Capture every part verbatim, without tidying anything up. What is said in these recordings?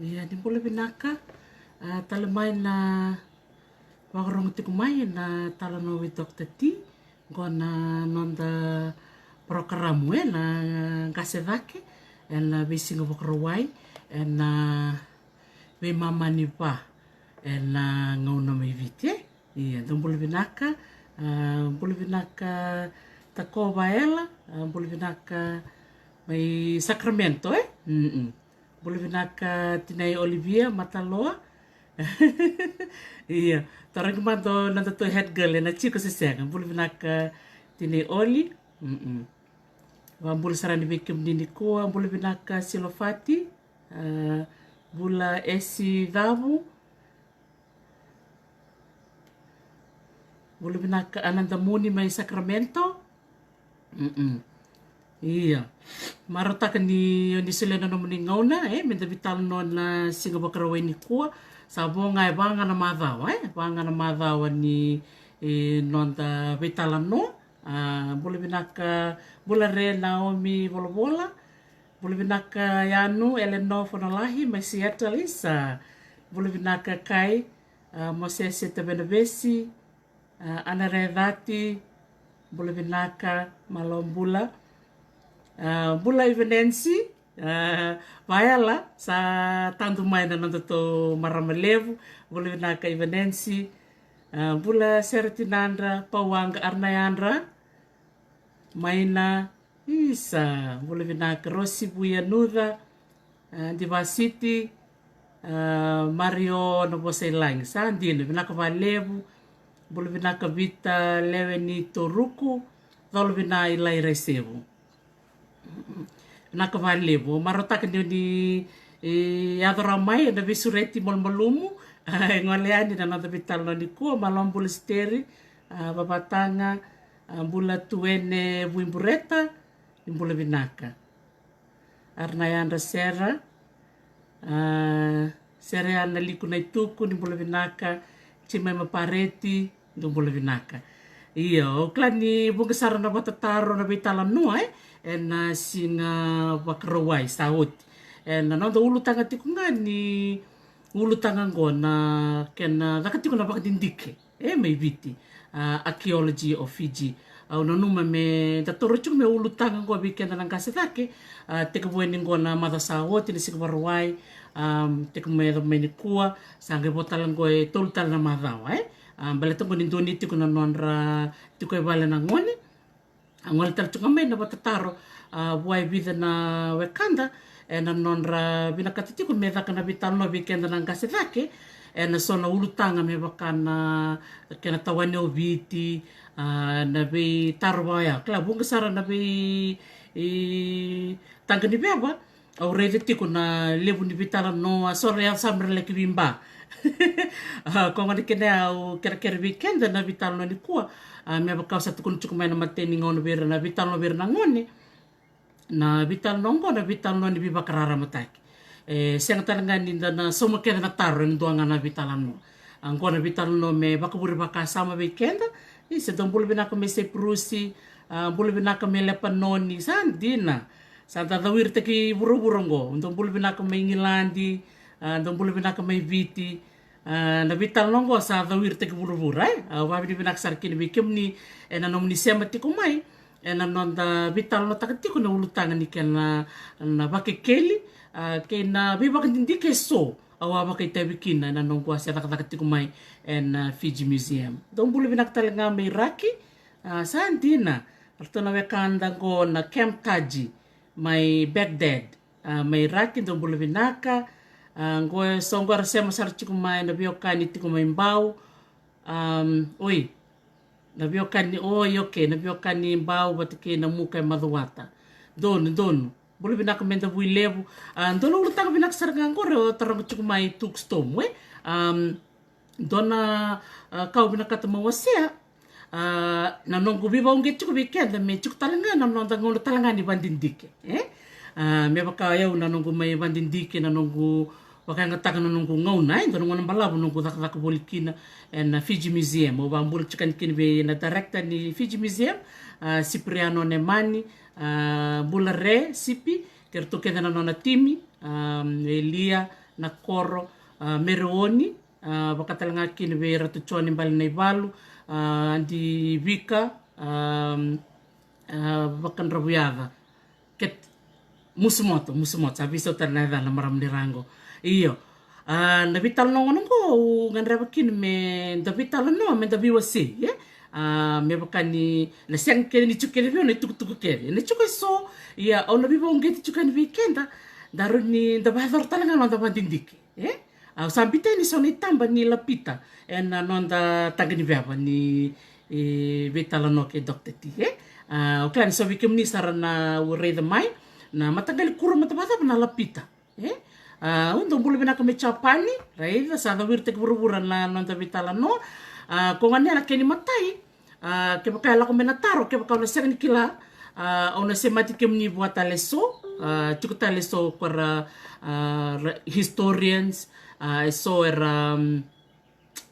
Ia, ni bula vinaka. A, tale mai na vakarogo tiko mai na talanoa with Doctor T. Qo na noda porokaramu ena qase cake, ena veisiga Vakarauwai, ena veimama ni va, ena gauna mai Viti, e. Ia, dou bula vinaka. A, bula vinaka Takova Ela, a, bula vinaka mai Sacramento, e? Mm-mm. Bula vinaka tinai Olivia Mataloa. Ia, tarogi mada o nodatou head girl, ena tiko se sega. Bula vinaka tinai Oli. Mm-mm. Vabula sara ni vei kemuni nikua, bula vinaka Silofati. A, bula Esi Cavu. Bula vinaka Ananda Muni mai Sacramento. Mm-mm. Ia. Marautaka ni o ni solia na nomuni gauna, e, meda veitalanoa na siga Vakarauwai nikua. Sa vo ga e va ga na macawa, e, va ga na macawa ni, e, noda veitalanoa. A, bula vinaka, bula re Naomi Volavola. Bula vinaka Yanu Eleanor Fonolahi mai Seattle, isa. Bula vinaka Kai, a, Mosese Tavenavesi, a, Ana Recati, bula vinaka, malo bula. A, bula Ivanensi, a, Vaela, sa tadu mai na nodatou marama levu, bula vinaka Ivanensi. A, bula Sera Tinadra, Pauaqa Arnayadra, Maina, isa, bula vinaka Rosi Vuyanuca, a, Divasiti, a, Mario na vosa i lagi, sa dina, vinaka valevu, bula vinaka Vita Leweni Toruku, colo vina i Lai Raisevu. Vinaka valevu, marautaka ni o ni, e, yaco rawa mai ena veisureti malumalumu, a, e gole yani na noda veitalanoa nikua, malo bula Siteri, a, Vavataga, a, bula Tuene Vuibureta, ni bula vinaka. Arnayadra Sera, a, Sera Yana Liku Naituku, ni bula vinaka, Jemima Pareti, dou bula vinaka. Ia, au kila ni vuqa sara na vatataro na veitalanoa, e, ena siga Vakarauwai sa oti. Ena noda ulutaga tiko ga ni ulutaga qo na kena caka tiko na vakadidike, e, mai Viti, a, Archaeology of Fiji. Au nanuma me da toro tiko me ulutaga qo vei keda na qase cake, a, tekivu yani qo na macawa sa oti na siga Vakarauwai, a, tekivu me yaco mai nikua, sa qai vo tale qo e tolu tale na macawa, e. A, baleta qo ni dua ni tiko na nodra tiko e vale na gone. A gole tale tiko ga mai na vatataro, a, vua e vica na wekada, ena nodra vinakata tiko me caka na veitalanoa vei keda na qase cake, ena so na ulutaga me vaka na kena tawani o Viti, a, na veitaro vaya. Kila vuqa sara na vei, i, taqa ni veva, au raica tiko na levu ni veitalanoa, so ra yaco sa me ra laki viba. A, koya gona kina au kerekere vei keda na veitalanoa nikua, a, me vaka au sa tukuna tiko mai na matai ni gauna vei ira na veitalanoa vei ira na gone. Na veitalanoa oqo na veitalanoa ni veivakararamataki. E sega tale ga ni da na sauma keda na taro ena dua ga na veitalanoa. A, oqo na veitalanoa me vakavure vakasama vei keda. Isa, dou bula vinaka mai Saipurusi, a, bula vinaka mai Lepanoni, sa dina. Sa da cawiritaki vuravura oqo. Dou bula vinaka mai Igiladi, a, dou bula vinaka mai Viti. A, na veitalanoa oqo sa cawiritaki vuravura, e? A, au vakavinavinaka sara kina vei kemuni ena nomuni sema tiko mai ena noda veitalanoataka tiko na ulutaga ni kena, na vakekeli, a, kei na veivakadidike eso au a vakaitavi kina ena noqu a se cakacaka tiko mai ena Fiji Museum. Dou bula vinaka tale ga mai Raki, a, sa dina. Ratou na wekada qo na Camp Taji mai Baghdad. A, mai Raki, dou bula vinaka. A, qo e so qo era sema sara tiko mai na veiwekani tiko mai Bau. Am, oi. Na veiwekani, oi, okay, na veiwekani Bau vata kei na muka e Macuata. Donu, donu. Bula vinaka mai Davuilevu. A, donu ulutaga vinaka sara ga qo era taroga tiko mai Tuks Tomu, e. Am, Dua na, a, ka au vinakata meu wasea, a, na noqu veivauqeti tiko vei keda me tiko tale ga na noda gauna tale ga ni vadidike, e? A, me vaka o yau na noqu mai vadidike, na noqu vakayagataka na noqu gauna, e? Dua na gauna balavu noqu cakacaka voli kina ena Fiji Museum. Au vabula tiko yani kina vei na director ni Fiji Museum, a, Cipriano Nemani, a, bula re, Cipi, kei ratou kece na nona timi. um, Elia Nakoro, uh, Mereoni, uh, vaka tale ga kina vei Ratu Joni Balenaivalu, uh, Adi Vika, um, uh, Vakadravuyaca. Ket Musumoto, Musumoto, sa veisau tale na yacana na marama ni ra qo. Io. A, na veitalanoa gona qo au gadreva kina me da veitalanoa, me da veiwasei, e? A, me vaka ni na sega kece ni tiko kece vei au na itukutuku kece. Na tiko eso, ia au na veivakauqeti tiko yani vei keda, daru ni da vakayacora tale ga na noda vakadidike, e? Au sa biuta yani so na itaba ni Lapita ena noda taqa ni veva ni, e, veitalanoa kei Doctor T, e? A, au kila ni so vei kemuni sara na u raica mai na mataqali kuro mata vakacava na Lapita. E? A, au dau bula vinaka mai Japani, raica, sa cawiritaki vuravura na noda veitalanoa. A, ko gania na kena imatai, a, kevaka e lako mai na taro, kevaka au na sega ni kila, a, au na semati kemuni vua tale so, a, tiko tale so ko ra, a, ra historians, a, eso era, um,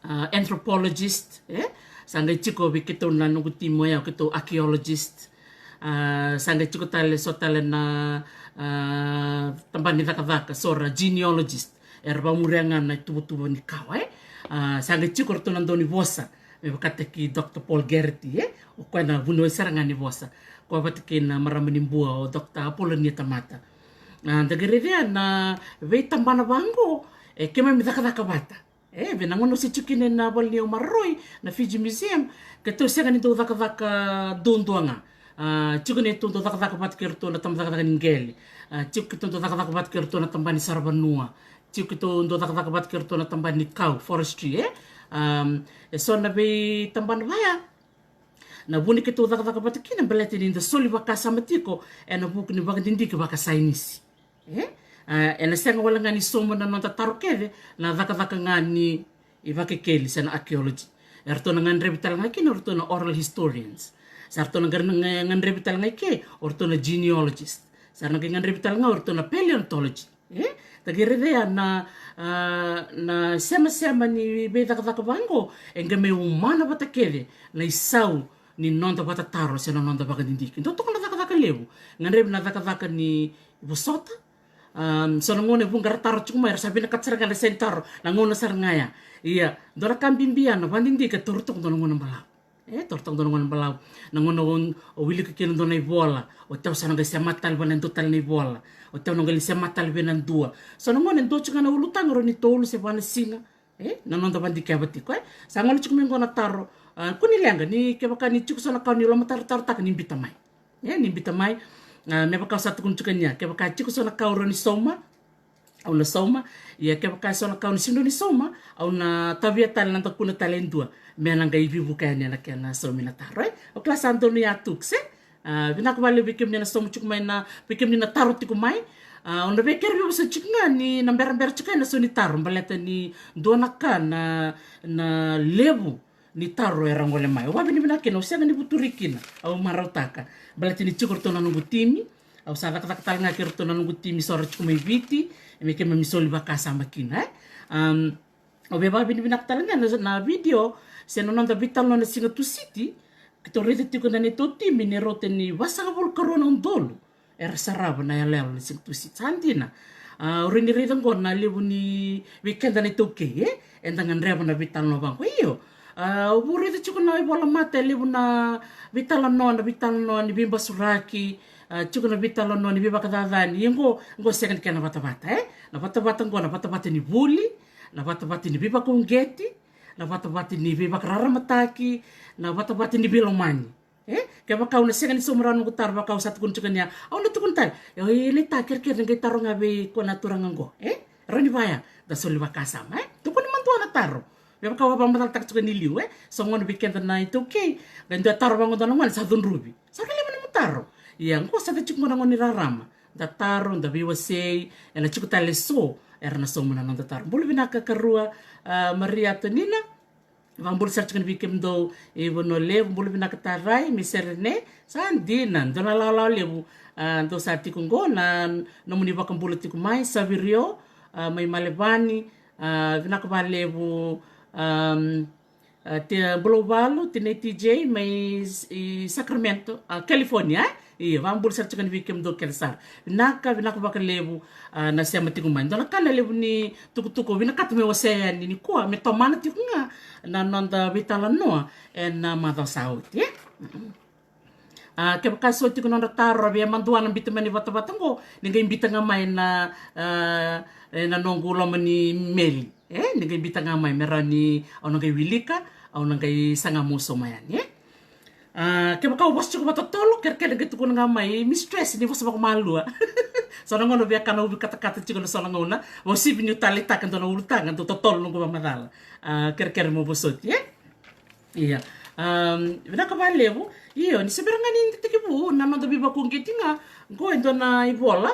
a, anthropologist, e? Sa qai tiko vei keitou na noqu timi oya, keitou archaeologist. A, sa qai tiko tale so tale na, a, tabana ni cakacaka, so ra genealogist. Era vakamuria ga na ituvatuva ni kawa, e? A, sa qai tiko ratou na dau ni vosa, me vakataki Doctor Paul Geraghty, e? O koya na vuniwai sara ga ni vosa. Koya vata kei na marama ni Bua, o Doctor Apolonia Tamata. A, da qai raica na veitabana vaqo, e, keimami cakacaka vata. E, vei na gauna au se tiko kina ena vale ni au maroroi, na Fiji Museum, keitou sega ni dau cakacaka duadua ga. A, tiko keitou dau cakacaka vata kei ratou na tabana cakacaka ni qele. A, tiko keitou dau cakacaka vata kei ratou na tabana ni saravanua. Tiko keitou dau cakacaka vata kei ratou na tabana ni kau, forestry, e? Am, eso na veitabana vaya, na vuna keitou cakacaka vata kina, baleta ni da soli vakasama tiko ena vuku ni vakadidike vakasainisi. E? A, ena sega wale ga ni sauma na noda taro kece na cakacaka ga ni ivakakeli se na archaeology. Eratou na gadrevi tale ga kina o ratou na oral historians. Sa ratou na gar-, na ga-, gadrevi tale ga i ke o ratou na genealogist. Sa na qai gadrevi tale ga o ratou na paleontology. E? Da qai raica ya na, a, na semasema ni veicakacaka vaqo, e qai mai umana vata kece na isau ni noda vatataro se na noda vakadidike. Dau toka na cakacaka levu. Gadrevi na cakacaka ni vosota. Am, so na gauna e vuqa ra taro tiko mai, ra sa vinakata sara ga na sega ni taro na gauna sara ga ya. Ia, dua na ka bibi ya na vakadidike e taura toka dua na gauna balavu. E, taura toka dua na gauna balavu. Na gauna o, o wilika kina dua na ivola, o tau sa na qai semata tale vei na dua tale na ivola, o tau na qai semata tale vei na dua. So na gauna e dua tiko ga na ulutaga, rawa ni tolu se va na siga. E, na noda vakadikeva tiko, e. Sa gole tiko mai qo na taro, a, kua ni leqa, ni kevaka ni tiko so na ka o ni lomatarotarotaka ni biuta mai. E, ni biuta mai, a, me vaka au sa tukuna tiko ni ya, kevaka tiko so na ka o rawa ni sauma, au na sauma, ia kevaka so na ka o ni sega ni sauma, au na tavia tale na dakuna tale e dua, me na qai veivuke yani ena kena saumi na taro, e. O kila sa donu ya tuks, e. A, vinaka vakalevu vei kemuni na sauma tiko mai na, vei kemuni na taro tiko mai. A, au na via kere vei vosa tiko ga ni na berabera tiko ena so ni taro, baleta ni dua na ka na, na levu ni taro era gole mai. Au vakavinavinaka kina, au sega ni vuturi kina, au marautaka. Baleta ni tiko ratou na noqu timi, au sa cakacaka tale ga kei ratou na noqu timi so ra tiko mai Viti, me keimami soli vakasama kina, e. Am, Au via vakavinavinaka tale ga na, na video, se na noda veitalanoa na siga Tusiti, keitou raica tiko na neitou timi ni rauta ni vasagavulu karua na udolu era sarava na iyaloyalo na siga Tusiti. Sa dina. A, au rawa ni raica qo na levu ni vei keda na iTaukei, e? Eda gadreva na veitalanoa vaqo. Io. A, au via raica tiko na ivola mata e levu na veitalanoa, na veitalanoa ni veibasuraki, a, tiko na veitalanoa ni veivakacacani. Ia qo, qo sega ni kena vatavata, e? Na vatavata qo, na vatavata ni vuli, na vatavata ni veivakauqeti, na vatavata ni veivakararamataki, na vatavata ni veilomani. E? Kevaka au na sega ni sauma rawa noqu taro, vaka au sa tukuna tiko ni ya, au na tukuna tale. E, o i leta kerekere qai taro ga vei koya na turaga qo. E? Rawa ni vaya, da soli vakasama, e? Tukuni madua na taro. Me vaka au vakamacalataka tiko ni liu, e? So gona vei keda na iTaukei, qai dua taro vaqo dua na gone sa cudruvi. Sa ka levu na mu taro. Ia, qo sa da tiko qo na gone rarama. Da taro, da veiwasei, ena tiko tale so era na sauma na noda taro. Bula vinaka karua, a, Maria Tonina. Vakabula sara tiko ni vei kemudou i Vanua Levu, bula vinaka tarai, me sere ne. Sa dina, dou na lawalawa levu, a, dou sa tiko qo, na nomuni vakabula tiko mai, Savirio, a, mai Malevani, a, vinaka valevu, am, a, Te-, Bulovalu, Tinai T J, mai s-, i Sacramento, a, California, e? Io, vakabula sara tiko yani vei kemudou kece sara. Vinaka, vinaka vakalevu, ah, na sema tiko mai. Dua na ka na levu ni tukutuku vinakata me wasea yani nikua, me tomana tiko ga na noda veitalanoa ena macawa sa oti, e? Mm-mm. Ah, kevaka so tiko nodra taro, via madua na bita mai ni vatavata qo, ni qai bita ga mai na, ah, ena noqu loma ni meli. E, ni qai bita ga mai me rawa ni au na qai wilika, au na qai saga mo sauma yani, e? Ah, kevaka au vosa tiko vakatotolo, kerekere qai tukuna ga mai, mistress, ni vosa vakamalua. So na gauna via kana uvi katakata tiko na so na gauna, vausivi niu taleitaka dua na ulutaga, dau totolo noqu vakamacala. Ah, kerekere mo vosoti, e? Ia. Am, vinaka vakalevu. Io, ni se bera ga ni da tekivu na noda veivakauqeti ga, qo e dua na ivola.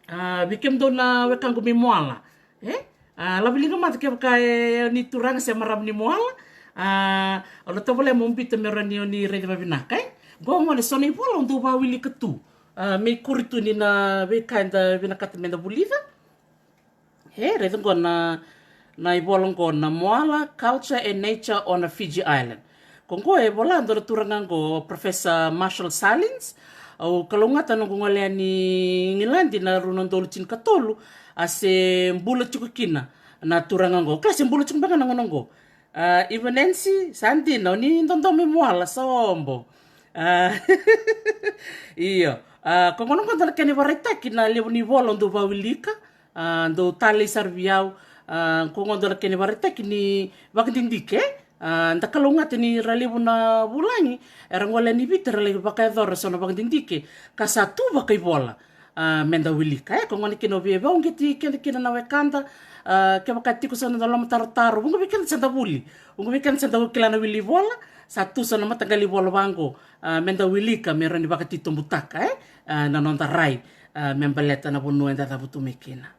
Ah, vei kemudou na wekaqu mai Moala, e? Ah, laveliga mada kevaka e ni turaga se marama ni Moala. Ah, au na tovolea mo bita me rawa ni o ni raica vavinaka, e? Qo gona so na ivola au dau vakawilika tu. Ah, me ikuri tu ni na veika eda vinakata meda vulica. E, raica qo na, na ivola qo na Moala, Culture and Nature on a Fiji Island. Ko qo e vola dua na turaga qo, Professor Marshall Sahlins. Au kalougata noqu gole yani Igiladi na rua na udolu tinikatolu, a se bula tiko kina na turaga qo. Kila se bula tiko beka na gauna qo. Ah, Ivanensi, sa dina, o ni dodomo i Moala, sobo. Ah, io. Ah, ko gauna qo dua na kena ivakaraitaki na levu ni ivola au dau vakawilika. Ah, dau talei sara vei au. Ah, ko gauna dua na kena ivakaraitaki ni vakadidike. Ah, da kalougata ni ra levu na vulagi era gole yani Viti, ra lai vakayacora so na vakadidike ka sa tu vakaivola. Ah, meda wilika, e, ko gauna kina au via vakauqeti keda kina na wekada. Ah, kevaka tiko so na noda lomatarotaro, vuqa vei keda sa da vuli, vuqa vei keda sa da kila na wili ivola, sa tu so na mataqali ivola vaqo. Ah, meda wilika me rawa ni vakatitobutaka, e, ah, na noda rai, ah, me baleta na vanua eda cavutu mai kina.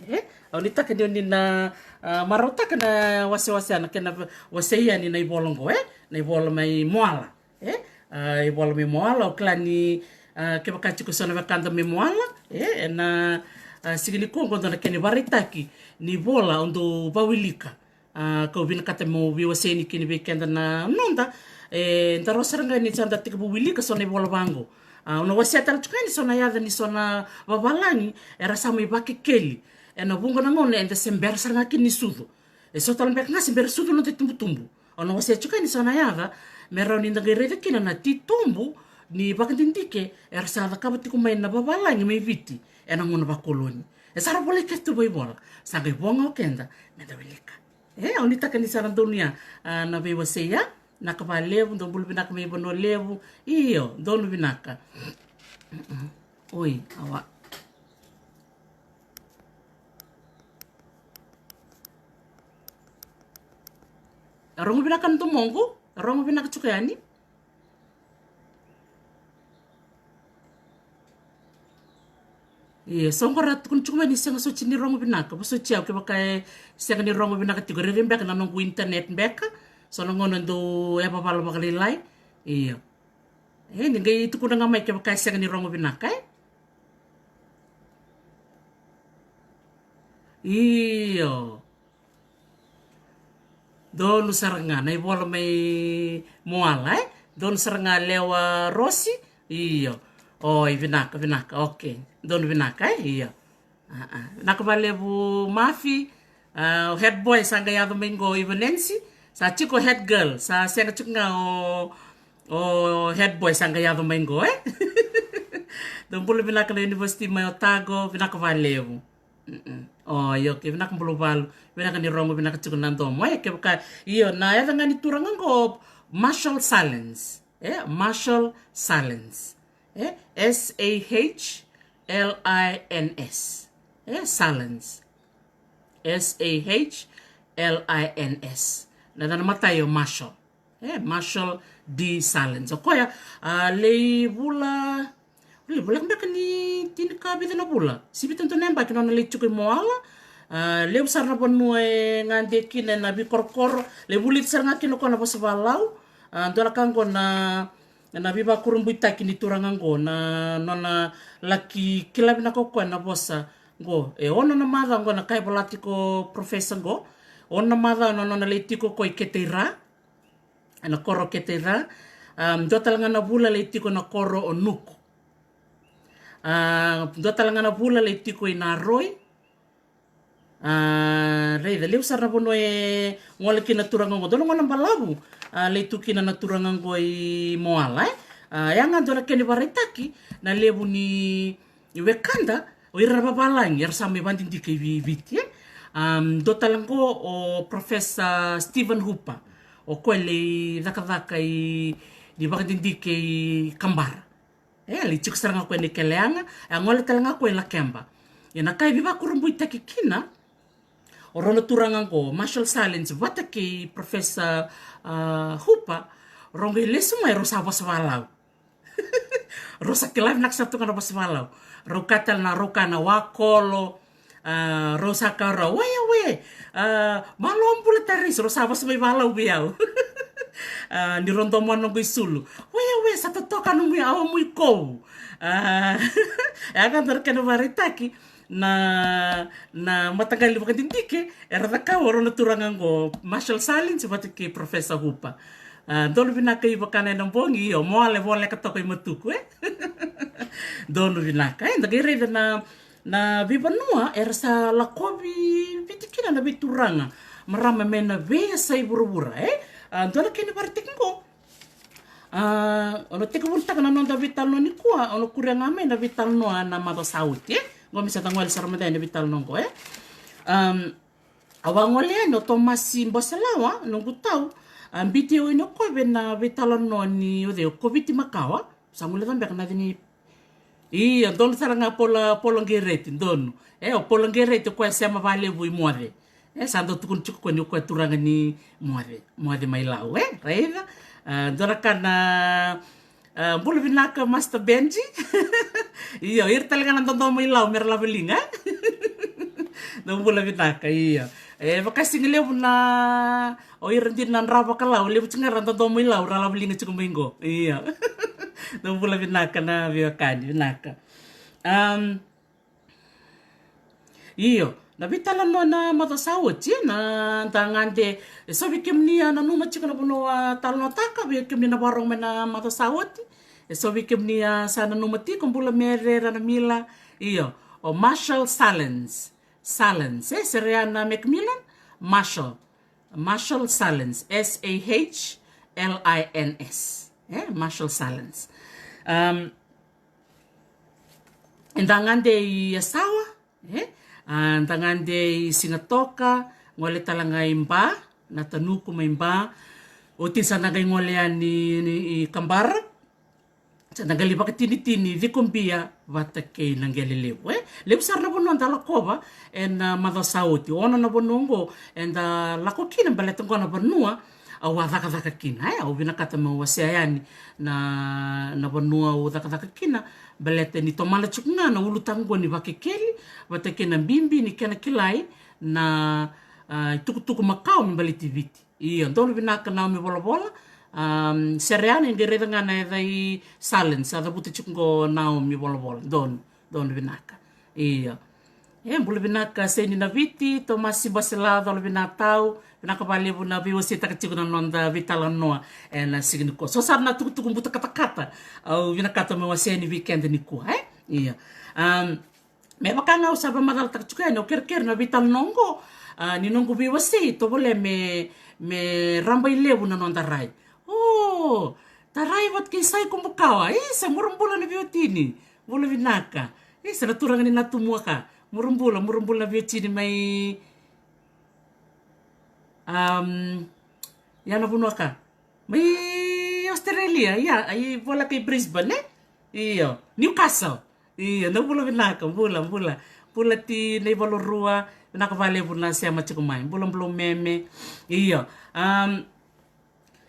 E, au nuitaka ni o ni na, ah, marautaka na wasewase, na kena wasei yani na ivola qo, e? Na ivola mai Moala, e? Ah, ivola mai Moala, au kila ni, ah, kevaka tiko so na wekada mai Moala, e? Ena, ah, siga nikua qo dua na kena ivakaraitaki ni ivola au dau vakawilika. Ah, kau vinakata meu veiwasei yani kina vei keda na noda, e, da rawa sara ga ni sa da tekivu wilika so na ivola vaqo. Ah, au na wasea tale tiko yani so na yaca ni so na vavalagi era sa mai vakekeli ena vuqa na gauna eda se bera sara ga kina ni sucu. E so tale beka ga se bera sucu na noda itubutubu. Au na wasea tiko yani so na yaca me rawa ni da qai raica kina na titobu ni vakadidike era sa cakava tiko mai na vavalagi mai Viti ena gauna vakoloni. E sa ra volai kece tu vakaivola, sa qai vo ga o keda meda wilika. E, au nuitaka ni sa na donuya, ah, na veiwasei ya. Vinaka vakalevu, dou bula vinaka mai Vanua Levu. Io, donu vinaka. Oi, awa. A rogo vinaka na domoqu, a rogo vinaka tiko yani. Io, so qo ra tukuna tiko mai ni sega soti ni rogo vinaka. Vosoti au kevaka e sega ni rogo vinaka tiko, rairai beka na noqu internet beka. So na gauna dau yavavala vakalailai. Io. E, ni qai tukuna ga mai kevaka e sega ni rogo vinaka, e? Io. Donu sara ga na ivola mai Moala, e? Donu sara ga lewa Rosi. Io. Oi, vinaka, vinaka. Okay. Donu vinaka, e? Io. Ah, ah. Vinaka vakalevu Mafi. Ah, o head boy sa qai yaco mai qo, Ivanensi. Sa tiko head girl, sa sega tiko ga o, o head boy sa qai yaco mai qo, e? Dou bula vinaka na University mai Otago, vinaka vakalevu. Mm-mm. O, io, okay, vinaka bula valu, vinaka ni rogo vinaka tiko na domo, e, kevaka, io, na yaca ga ni turaga qo, Marshall Sahlins, e, Marshall Sahlins, e, S A H L I N S, e, Sahlins, S A H L I N S, na, na matai o Marshall. E, Marshall D Sahlins. O koya, a, lai vula, lai vula beka ni tinikavica na vula. Sivita dua na yabaki nona lai tiko i Moala. A, levu sara na vanua e gade kina ena veikorokoro. Lai vulica sara ga kina o koya na vosa valau. A, dua na ka qo na, na veivakurabuitaki ni turaga qo. Na, nona laki kila vinaka o koya na vosa qo. E ono na macawa qo na ka e vola tiko o professor qo. Ono na macawa na nona lai tiko o koya i Keteira. Ena koro Keteira, A, dua tale ga na vula lai tiko na koro o Nuku. A, dua tale ga na vula lai tiko i Naroi. A, raica, levu sara na vanua e gole kina na turaga oqo. Dua na gauna balavu, a, lai tu kina na turaga oqo i Moala, e. A, ya ga dua na kena ivakaraitaki na levu ni wekada, o ira na vavalagi era sa mai vakadidike i Vi-, Viti, e. A, dua tale oqo o Professor Stephen Hooper, o koya lai cakacaka i, ni vakadidike i Kabara. E, lai tiko sara ga koya na Keleaga, e a gole tale ga koya i Lakeba. Ia na ka e veivakurabuitaki kina, o rau na turaga oqo, Marshall Sahlins vata kei Professor, a, Hooper, rau qai lesu mai rau sa vosa valau. Rau sa kila vinaka sara tu ga na vosa valau. Rau kaya tale na, rau kaya na wakolo, a, rau sa kaya rau, "Wai, wai, a, malo bula Tarisi," rau sa vosa mai valau vei au. A, ni rau domona noqu isulu. "Wai, wai, sa totoka nomu i awa mu i kovu." A, e a ga dua na kena ivakaraitaki na, na mataqali vakadidike era cakava o rau na turaga oqo, Marshall Sahlins vata kei Professor Hooper. A, donu vinaka i vakana ena bogi, io, Moala e voleka toka i Matuku, e. Donu vinaka, e, da qai raica na, na veivanua era sa lakovi Viti kina na veituraga, marama mai na veiyasai vuravura, e. A, dua na kena ivakaraitaki oqo. A, o na tekivutaka na noda veitalanoa nikua, o na kuria ga mai na veitalanoa na macawa sa oti, e. Oqo me sa da gole sara mada ena veitalanoa oqo, e. Am, au a gole yani o Tomasi Baselawa, noqu tau, a, biuti au yani o koya vei na veitalanoa ni o cei, o Koviti Makawa, sa guileca beka na cini. Ia, donu sara ga Paula, Paula Qereti, donu. E, o Paula Qereti o koya sema valevu i Moce. E, sa dau tukuni tiko o koya ni o koya turaga ni Moce, Moce mai Lau, e, raica. A, dua na ka na, a, bula vinaka Master Benji. Io, ira tale ga na dodomo i Lau mera lava liga, e. Dou bula vinaka, io. E, vakasigi levu na, o ira dina na dra vakalau, levu tiko ga ra dodomo i Lau, ra lava liga tiko mai qo. Io. Dou bula vinaka na veiwekani, vinaka. Am, io, na veitalanoa na macawa sa oti, na da gade, e so vei kemuni a nanuma tiko na vanua a talanoataka, vei kemuni na vakarorogo mai na macawa sa oti, e so vei kemuni a sa nanuma tiko, bula Mere, Ranamila, io, o Marshall Sahlins, Sahlins, e, Sereana Macmillan, Marshall, Marshall Sahlins, S A H L I N S, e, Marshall Sahlins. Am, eda gade i Yasawa, e, a, da gade i Sigatoka, gole tale ga i Ba, na tanuku mai Ba, oti sa da qai gole yani i, i Kabara, sa da qai lai vakatinitini Cikobia vata kei Naqelelevu, e. Levu sara na vanua da lakova ena, a, macawa sa oti. Ono na vanua oqo eda lako kina baleta oqo na vanua au a cakacaka kina, e. Au vinakata meu wasea yani na, na vanua au cakacaka kina, baleta ni tomana tiko ga na ulutaga oqo ni Vakekeli vata kei na bibi ni kena kilai na, a, itukutuku makawa me baleti Viti. Io, donu vinaka Naomi Volavola. Am, Sereana, e qai raica ga na yaca i Sahlins, sa cavuta tiko qo Naomi Volavola. Donu, donu vinaka. Io. E, bula vinaka Seni Naviti, Tomasi Basela, colo vinaka tau. Vinaka vakalevu na veiwaseitaka tiko na noda veitalanoa ena siga nikua. So sara na tukutuku buta katakata au vinakata meu wasea yani vei keda nikua, e? Io. Am, Me vaka ga au sa vakamacalataka tiko yani, au kerekere na veitalanoa oqo, a, ni noqu veiwasei, tovolea me, me rabailevu na noda rai. O, Tarai vata kei Sai Kobukawa, isa, murabula na veiwatini. Bula vinaka. Isa, na turaga ni Natumuaka. Murabula, murabula na veiwatini mai, am, ya na vanua ka. Mai Australia, ia, ai voleka i Brisbane, e? Io, Newcastle. Io, na bula vinaka, bula, bula. Bula ti na iValarua, vinaka vakalevu na sema tiko mai. Bula, bula meme. Io. Am,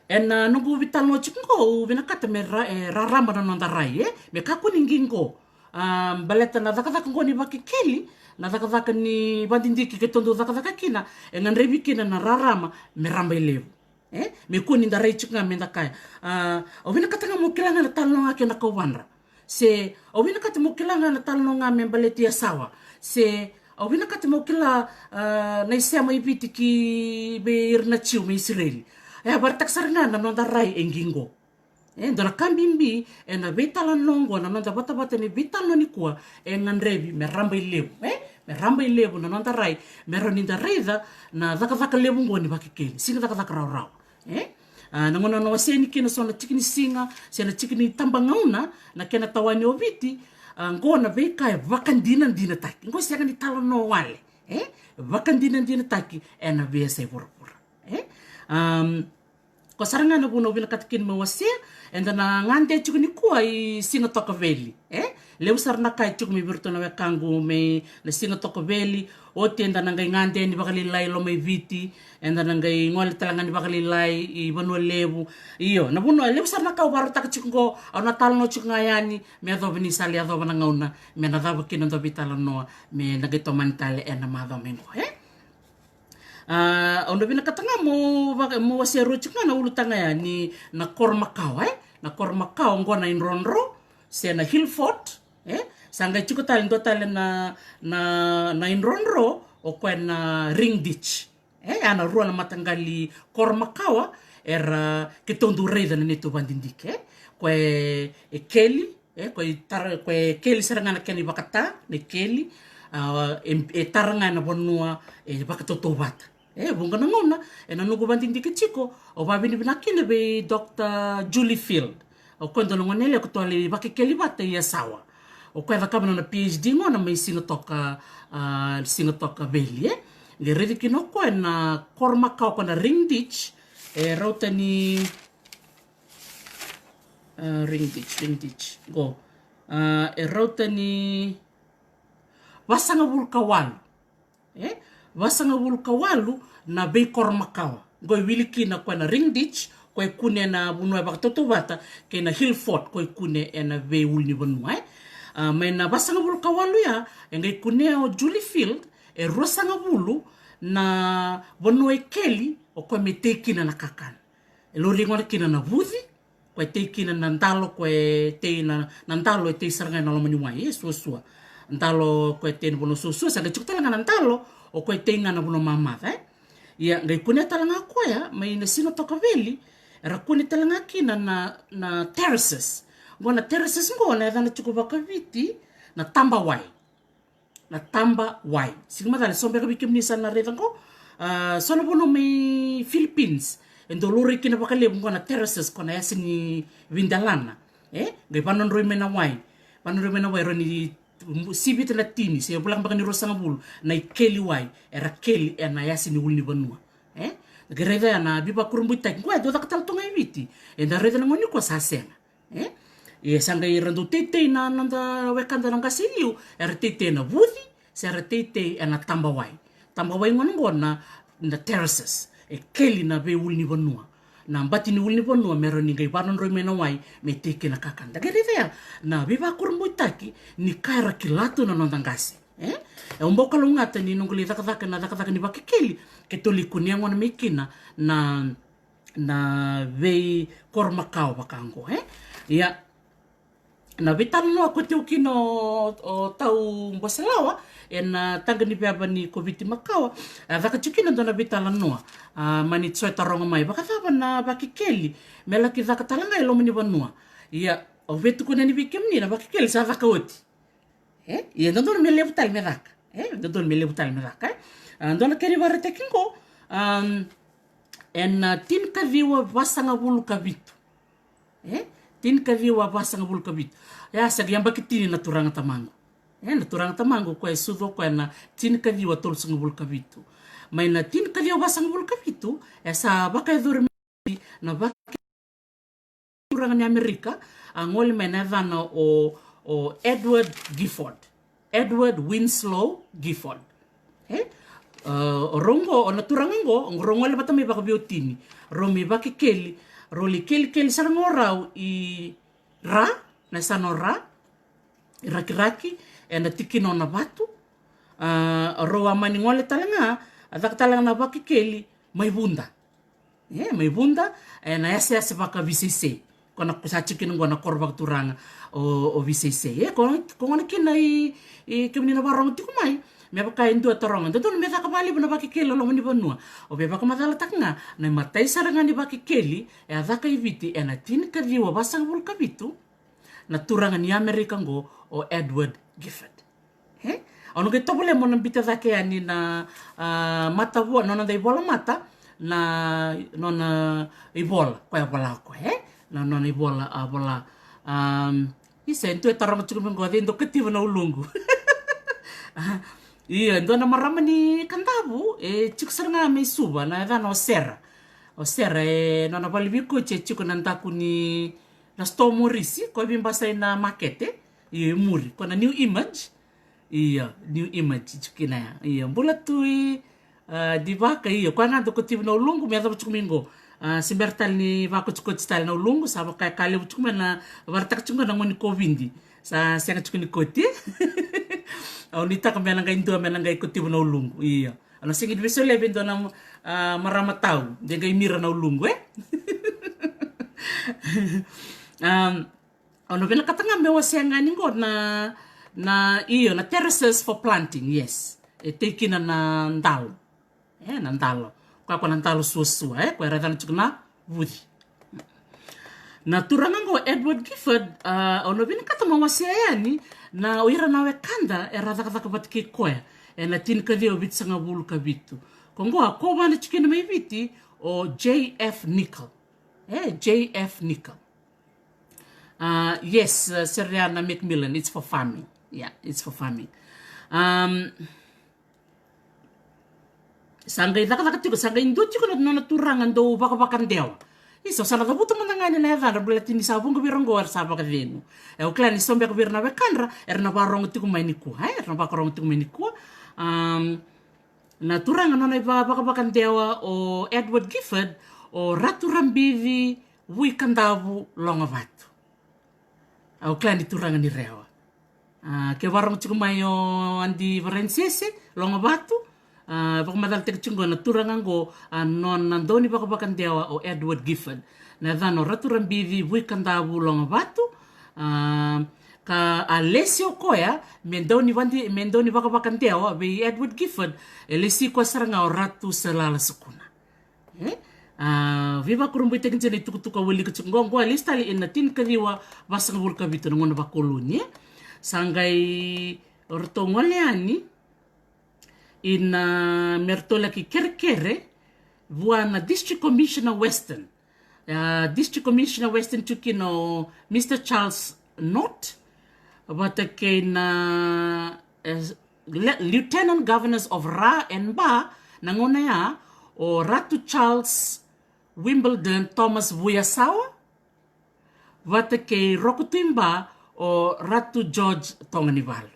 ena, a, noqu veitalanoa tiko qo, au vinakata me ra-, e, rarama na noda rai, e? Me kakua ni qiqo. Am, baleta na cakacaka qo ni Vakekeli, na cakacaka ni vakadidike keitou dau cakacaka kina, e gadrevi kina na rarama me rabailevu. E? Me kua ni da rai tiko ga me da kaya, a, au vinakata ga meu kila ga na talanoa ga kei na kauvadra. Se au vinakata meu kila ga na talanoa ga me baleti Yasawa. Se au vinakata meu kila, a, na isema i Viti ki vei ira na Jiu mai Isireli. E a vakaraitaka sara ga na noda rai e qiqo. E dua na ka bibi ena veitalanoa oqo, na noda vatavata ni veitalanoa nikua, e gadrevi me rabailevu, e me rabailevu na noda rai, me rawa ni da raica na cakacaka levu oqo ni Vakekeli, siga cakacaka rawarawa. E a, na gauna na waseni kina so na tiki ni siga se na tiki ni tabagauna na kena tawani o Viti, a, oqo na veika e vakadinadinataki. Oqo sega ni talanoa wale, e vakadinadinataki ena veiyasai vuravura. E um, ko sara ga na vuna au vinakata kina me wasea, eda na gade tiko nikua i Siga Tokaveli. E levu sara na ka e tiko mai vei iratou na wekaqu mai na Siga Tokaveli. Oti eda na qai gade ni vakalailai loma i Viti, eda na qai gole tale ga ni vakalailai i Vanua Levu. Io, na vanua e levu sara na ka au vakarautaka tiko oqo, au na talanoa tiko ga yani me yacova ni sa lai yacova na gauna me na cava kina dua veitalanoa me na qai tomani tale ena macawa mai oqo, e. A, au na vinakata ga mo vaka, mo wasea rua tiko ga na ulutaga ya ni na koro makawa, e. Na koro makawa oqo na idrodro se na Hill Fort, e. Sa qai tiko tale dua tale na, na, na idrodro, o koya na Ring Ditch. E a na rua na mataqali koro makawa era keitou dau raica na neitou vadidike, e. Koya e keli, e koya e tara, koya e keli sara ga na kena ivakata, na keli, a, e, e tara ga ena vanua e vakatautauvata. E vuqa na gauna ena noqu vadidike tiko, au vavinavinaka kina vei Doctor Julie Field. O koya dua na gone yalewa keitou a lai vakekeli vata i Yasawa. O koya e cakava na nona PhD gona mai Siga Toka, a, Siga Tokaveli, e. Qai raici kina o koya na koro makawa, o koya na Ring Ditch, e rauta ni, a, Ring Ditch, Ring Ditch, qo. A, e rauta ni vasagavulu ka walu, e, vasagavulu ka walu na veikoro makawa. Qo e wili kina o koya na Ring Ditch, koya e kune ena vanua e vakatautauvata, kei na Hill Fort, koya e kune ena veiulunivanua, e. A, mai na vasagavulu ka walu ya, e qai kunea o Julie Field e ruasagavulu na vanua e keli o koya me tei kina na kakana. E laurai gona kina na vuci, koya e tei kina na dalo, koya e tei na, na dalo e tei sara ga ena loma ni wai, e suasua. Dalo koya e tei na vanua suasua, sa qai tiko tale ga na dalo o koya e tei ga na vanua mamaca, e. Ia qai kunea tale ga o koya mai na Siga Tokaveli, era kune tale ga kina na, na terraces. Qo na terraces qo na yacana tiko vakaviti na tabawai. Na tabawai. Siga macala, so beka vei kemuni sa na raica qo, a, so na vanua mai Philippines e dau laurai kina vakalevu qo na terraces, ko na yasa ni veidelana. E qai vanodroi mai na wai. Vanodroi mai na wai, rawa ni sivita na tini se voleka beka ni ruasagavulu na ikeli wai era keli ena yasa ni ulunivanua. E qai raica ya na veivakurabuitaki qo, e dau caka tale tu ga i Viti. Eda raica na gauna nikua sa sega. E? Ia sa qai ra dau teitei na noda wekada na qase i liu, era teitei ena vuci se ra teitei ena tabawai. Tabawai gona qo na, na terraces e keli na veiulunivanua, na bati ni ulunivanua, me rawa ni qai vanodroi mai na wai me tei kina kakana. Da qai raica ya na veivakurabuitaki ni ka era kila tu na noda qase. E? E au bau kalougata ni noqu lai cakacaka na cakacaka ni Vakekeli, keitou lai kunea gona mai kina na na veikoro makawa vaka qo, e? Ia, na veitalanoa koya tiko kina o, o Tau Boselawa ena taqa ni veva ni Koviti makawa, a caka tiko kina dua na veitalanoa. A mani so e taroga mai, vakacava na Vakekeli me laki caka tale ga e loma ni vanua? Ia, au via tukuna yani vei kemuni, na Vakekeli sa caka oti. E? Ia dodonu me levu tale me caka. E? Dodonu me levu tale me caka, e? A, dua na kena ivakaraitaki qo, am, ena, a, tinikaciwa vasagavulu ka vitu. E? Tinikaciwa vasagavulu ka vitu. Ia sa qai yabaki tini na turaga tamaqu. E, na turaga tamaqu, koya e sucu o koya ena tinikaciwa tolusagavulu ka vitu. Mai na tinikaciwa vasagavulu ka vitu, e sa vakayacori mai na vaka turaga ni Amerika, a gole mai, na yacana o, o Edward Gifford. Edward Winslow Gifford. E? A, o rau qo, o na turaga qo, o rau gole vata mai vakaveiwatini. Rau mai Vakekeli, rau lai kelikeli sara ga o rau i Ra, na yasana o Ra, i Rakiraki, ena tikina o Navatu. A, rau a mani gole tale ga, a caka tale ga na Vakekeli mai Vuda. E, mai Vuda, ena yasayasa vakaViseisei. Ko na, ko sa tiko kina qo na koro vakaturaga o, o Viseisei. E, ko, ko gona kina i, i kemuni na varogo tiko mai. Me vaka e dua taroga, dodonu me caka valevu na vakekeli o loma ni vanua. O via vakamacalataka ga na imatai sara ga ni vakekeli e a caka i Viti ena tinikaciwa vasagavulu ka vitu, na turaga ni Amerika qo o Edward Gifford. E? Au na qai tovolea mo na bita cake yani na, a, matavua, nona da ivola mata, na nona ivola koya vola o koya, e? Na nona ivola a vola. Am, isa, e dua e taroga tiko mai qo, cei dau kativa na uluqu. Ia, e dua na marama ni Kadavu e tiko sara ga mai Suva, na yacana o Sera. O Sera, e nona vale ni veikoti e tiko na daku ni, na sitoa Morisi, koya veibasai na makete. Io, e muri ko na New Image. Io, New Image tiko kina ya. Io, bula Tui, a, Divaka, io, koya ga dau kativa na uluqu, me yacova tiko mai qo. A, se bera tale ni vakotikoti tale na uluqu, sa vaka e ka levu tiko mai na vakaraitaka tiko qo na gauna ni kovidi. Sa sega tiko ni koti. Au nuitaka me na qai dua me na qai kativa na uluqu. Io. Au na sega ni veisolia vei dua na, a, marama tau de qai mira na uluqu, e? Am, au na vinakata ga me wasea ga ni qo na, na, io, na terraces for planting, yes. E tei kina na dalo. E, na dalo. Koya ko na dalo suasua, e, koya e raica na tiko na vuci. Na turaga qo Edward Gifford, a, au na vinakata mo wasea yani na o ira na wekada era cakacaka vata kei koya ena tinikaciwa vitusagavulu ka vitu. Ko qo a kovana tiko kina mai Viti o J F Nicol. E, J F Nicol. A, yes, a, Seriana Macmillan, it's for farming. Yeah, it's for farming. Am, sa qai cakacaka tiko, sa qai dua tiko na nona turaga dau vakavakadewa. Isa, au sa na cavuta mada ga yani na yacadra baleta ni sa vuqa vei ira qo era sa vakacegu. E, au kila ni so beka vei ira na wekadra era na varogo tiko mai nikua, e, era na varogo tiko mai nikua. Am, na turaga nona iva, vakavakadewa o Edward Gifford, o Ratu Rabici Vuikadavu Logovatu. Au kila ni turaga ni Rewa. A, ke varogo tiko mai o Adi Varanisese Logovatu. A, vakamacalataki tiko qo na turaga qo, a, nona dau ni vakavakadewa o Edward Gifford. Na yacana o Ratu Rabici Vuikadavu Logovatu. A, ka a lesi o koya me dau ni vadi, me dau ni vakavakadewa vei Edward Gifford, e lesi koya sara ga o Ratu Salala Sukuna. E? A, veivakurabuitaki dina itukutuku a wilika tiko qo, qo a lesi tale ina tinikaciwa vasagavulu ka vitu na gauna vakoloni, e? Sa qai ratou gole yani ina me ratou laki kerekere vua na District Commissioner Western. A, District Commissioner Western tiko kina o Mister Charles Knott, vata kei na, e, Le-, Lieutenant Governors of Ra and Ba, na gauna ya, o Ratu Charles Wimbledon Thomas Vuyasawa, vata kei Roko Tui Ba, o Ratu George Toganivalu.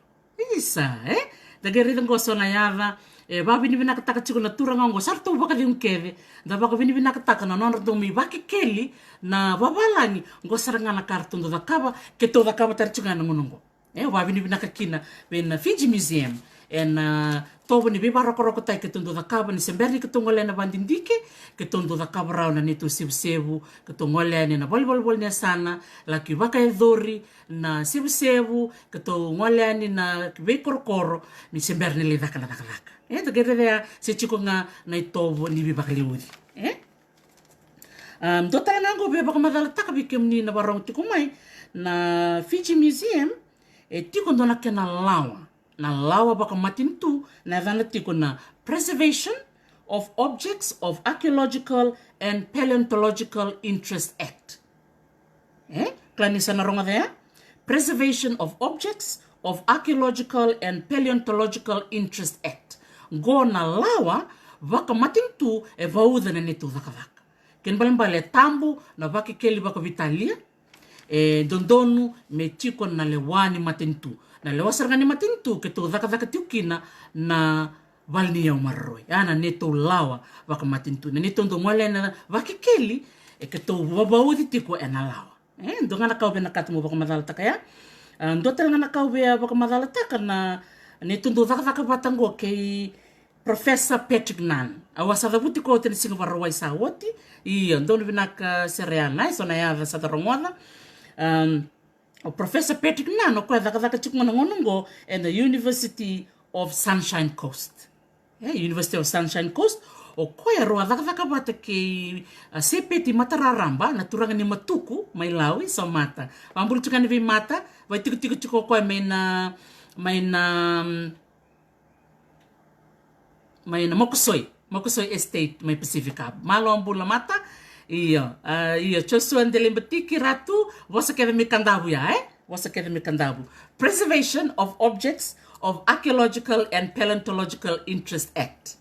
Isa, e? Da qai raica qo so na yaca, e, vakavinavinakataka tiko na turaga qo, sa ratou vakacegu kece, da vakavinavinakataka na nodratou mai vakekeli na vavalagi, qo sara ga na ka ratou dau cakava, keitou cakava tale tiko ga na gauna qo. E, au vakavinavinaka kina vei na Fiji Museum ena, a, tovo ni veivakarokorokotaki keitou dau cakava ni se bera ni keitou gole ena vadidike, keitou dau cakava rawa na neitou sevusevu, keitou gole yani ena valenivolavola ni yasana, laki vakayacori na sevusevu, keitou gole yani na veikorokoro, ni se bera ni lai caka na cakacaka. E, da qai raica ya, se tiko ga na itovo ni veivakaleuci. E? A, dua tale ga qo via vakamacalataka vei kemuni na varogo tiko mai, na Fiji Museum e tiko dua na kena lawa, na lawa vakamatanitu, na yacana tiko na Preservation of Objects of Archaeological and Paleontological Interest Act. E? Kila ni sa na rogoca ya? Preservation of Objects of Archaeological and Paleontological Interest Act. Qo na lawa vakamatanitu e vauca na neitou cakacaka. Kena ibalebale e tabu na vakekeli vakaveitalia, e dodonu me tiko na lewa ni matanitu. Na lewa sara ga ni matanitu keitou cakacaka tiko kina na vale ni yau maroroi. A, na neitou lawa vakamatanitu. Na neitou dau gole ena vakekeli, e keitou vavauci tiko ena lawa. E, dua ga na ka au via na kata mo vakamacalataka ya. A, dua tale ga na ka au via vakamacalataka na neitou dau cakacaka vata qo kei Professor Patrick Nunn. Au a sa cavuti koya oti na siga Vakarauwai sa oti. Io, donu vinaka sere ya, e so na yaca sa da rogoca. Um, o Professor Patrick Nunn, o koya cakacaka tiko ga na gauna oqo e na University of Sunshine Coast. E, University of Sunshine Coast, o koya rau a cakacaka vata kei, a, Sepeti Matararaba, na turaga ni Matuku mai Lau, i Somata. Vakabula tiko yani vei Mata, vakaitikotiko tiko o koya mai na, mai na, mm, mai na Makosoi, Makosoi Estate, mai Pacific Harbour. Malo bula Mata. Io, a, io, Joshua Delebatiki Ratu, vosa kece mai Kadavu ya, e? Vosa kece mai Kadavu. Preservation of Objects of Archaeological and Paleontological Interest Act.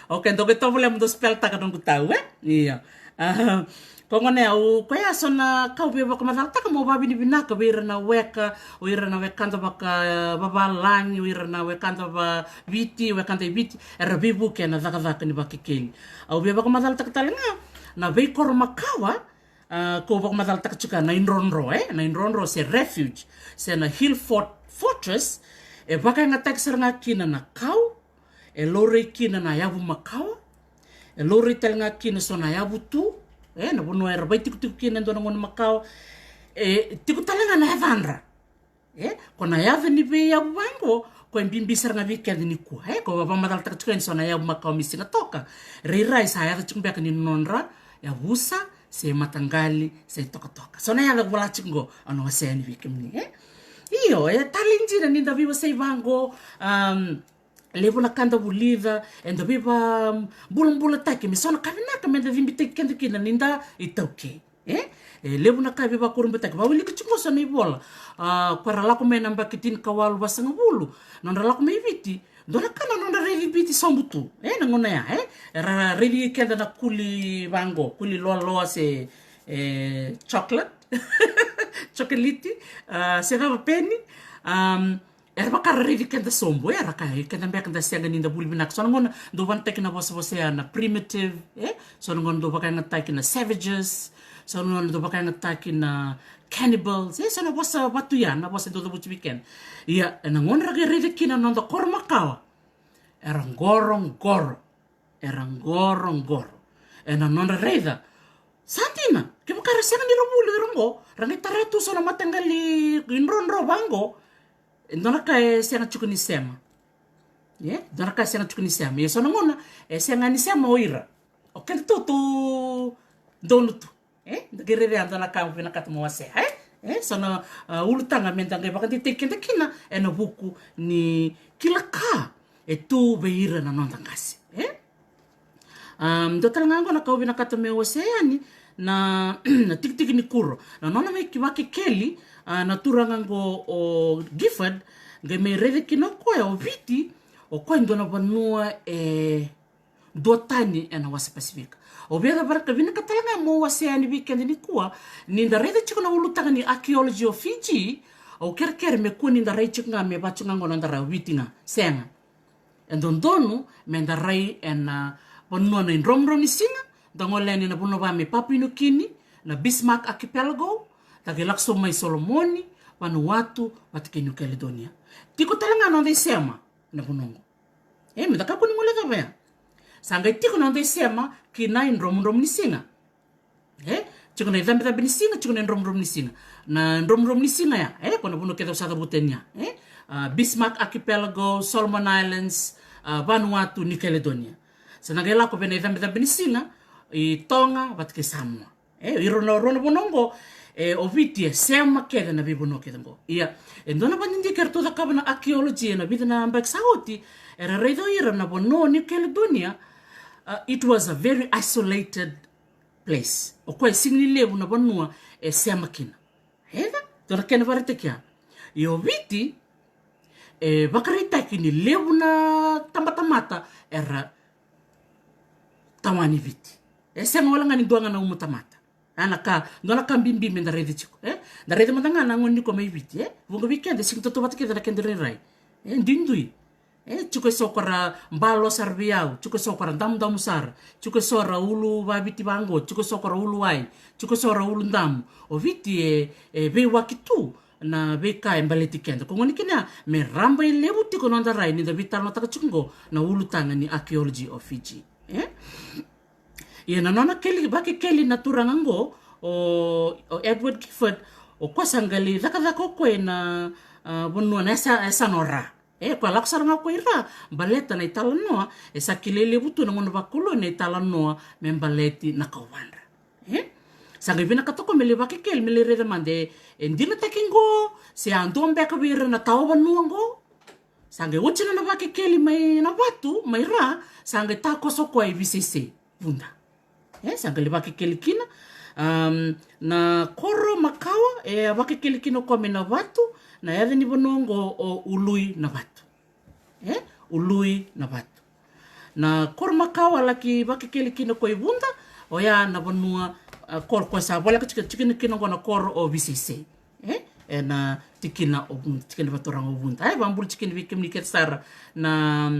Okay, dou qai tovolea mo dou spell taka noqu tau, e? Io. Aha. Ko gone au, koya so na ka au via vakamacalataka mo vakavinavinaka vei ira na weka, o ira na wekada vakavavalagi, o ira na wekada vakaviti, wekada i Viti, era veivuke ena cakacaka ni vakekeli. Au via vakamacalataka tale ga na veikoro makawa, a, ko vakamacalataka tiko na idrodro, e? Na idrodro se refuge, se na hill fort-, fortress, e vakayagataki sara ga kina na kau, e laurai kina na yavu makawa, e laurai tale ga kina so na yavu tu, e, na vanua era vaitikotiko kina e dua na gauna makawa, e, tiko tale ga na yacadra. E, ko na yaca ni veiyavu vaqo, ko e bibi sara ga vei keda nikua, e, ko vakamacalataka tiko yani so na yavu makawa mai Sigatoka. Rairai sa yaca tiko beka ni nodra yavusa, se mataqali, se tokatoka. So na yaca vola tiko qo, au na wasea yani vei kemuni, e. Io, e talei dina ni da veiwasei vaqo, um, levu na ka da vulica, eda veivabulabulataki me so na ka vinaka me da cibitaki keda kina ni da iTaukei. E, e levu na ka e veivakurabuitaki. Vakawilika tiko qo so na ivola, a, ko era lako mai na yabaki tinikawalu vasagavulu, nodra lako mai Viti, dua na ka na nodra raici Viti sobu tu, e, na gauna ya, e, era raici keda na kuli vaqo, kuli loaloa se, e, chocolate, chocolate, a, se cava peni, um, era vaka ra raici keda sobu, e, era kaya, e, keda beka da sega ni da vuli vinaka. So na gauna dau vanataki na vosavosa ya na primitive, e, so na gauna dau vakayagataki na savages, so na gauna dau vakayagataki na cannibals, e, so na vosa vatu ya, na vosa dau cavuti vei keda. Ia, ena gauna ra qai raica kina na noda koro makawa, era qoroqoro. Era qoroqoro ena nodra raica. Sa dina, kevaka ra sega ni ra vuli o ira qo, ra qai tara tu so na mataqali idrodro vaqo. E dua na ka e sega tiko ni sema. E dua na ka e sega tiko ni sema. Ia so na gauna e sega ni sema o ira, o keda tu donu tu. E, da qai raica e dua na ka au vinakata meu wasea, e? E, so na, a, ulutaga me da qai vakadeitaki keda kina ena vuku ni kila ka e tu vei ira na noda qase, e? Am, dua tale ga qo na ka au vinakata meu wasea yani na, na tikitiki ni kuro. Na nona mai ki Vakekeli, a, na turaga qo o Gifford, qai mai raica kina o koya o Viti, o koya e dua na vanua e duatani ena wasa Pasifika. Au via cavuta vinaka tale ga meu wasea yani vei keda nikua, ni da raica tiko na ulutaga ni archaeology o Fiji, au kerekere me kua ni da rai tiko ga me vaka tiko ga qo na noda rai o Viti ga. Sega. E dodonu me da rai ena vanua na idromudromu ni siga, da gole yani na vanua va me Papua New Guinea, na Bismarck Archipelago, da qai lako sobu mai Solomoni, Vanuatu, vata kei New Caledonia. Tiko tale ga na noda isema na vanua qo. E, me da kakua ni guilecava ya. Sa qai tiko na noda isema ki na idromudromu ni siga. E, tiko na icabecabe ni siga, tiko na idromudromu ni siga. Na idromudromu ni siga ya, e, ko na vanua kece au sa cavuta yani ya, e? A, Bismarck Archipelago, Solomon Islands, a, Vanuatu, New Caledonia. Sa na qai lako vei na icabecabe ni siga i Toga vata kei Samoa. E, ira na rua na vanua qo, e, o Viti e sema kece na veivanua kece qo. Ia, e dua na vakadidike eratou cakava na archaeology ena vica na yabaki sa oti, era raica o ira na vanua o New Caledonia, a, it was a very isolated place. O koya e sega ni levu na vanua e sema kina. E, dua na kena vakaraitaki ya. Ia o Viti, e vakaraitaki ni levu na tabatamata era tawani Viti. E sega wale ga ni dua ga na uma tamata. A, na ka, dua na ka bibi me da raica tiko, e? Da raica mada ga na gauna ni ko mai Viti, e? Vuqa vei keda e sega ni tautauvata kece na keda rairai. E, duidui. E, tiko eso ko ra balo sara vei au, tiko eso ko ra damudamu sara, tiko eso ra ulu vaviti vaqo, tiko eso ko ra ulu wai, tiko eso ra ulu damu. O Viti e, e veiwaki tu na veika e baleti keda. Ko goni kina me raba i levu tiko noda rai ni da veitalanoataka tiko qo na ulutaga ni archaeology of Fiji. E? Ia na nona keli, vakekeli na turaga qo, o, o Edward Gifford, o koya sa qai lai cakacaka o koya na, a, vanua na yasa, yasana o Ra. E, koya lako sara ga o koya i Ra, baleta na italanoa, e sa kilai levu tu na gauna vakalou na italanoa me baleti na kauvadra. E? Sa qai vinakata o koya me lai vakekeli, me lai raica mada e, e dinataki qo, se a dua beka vei ira na tawa vanua qo. Sa qai oti na nona vakekeli mai na vatu, mai Ra, sa qai takoso o koya i Viseisei, Vuda. E, sa qai lai vakekeli kina, am, na koro makawa, e a vakekeli kina o koya mai na vatu, na yaca ni vanua qo o Ului na Vatu. E, Ului na Vatu. Na koro makawa a laki vakekeli kina o koya i Vuda, oya na vanua, a, koro koya sa voleka tiko, tiko kina, kina qo na koro o Viseisei. E, ena tikina o Vuda, tikina vakaturaga o Vuda. E, vakabula tiko kina vei kemuni kece sara na,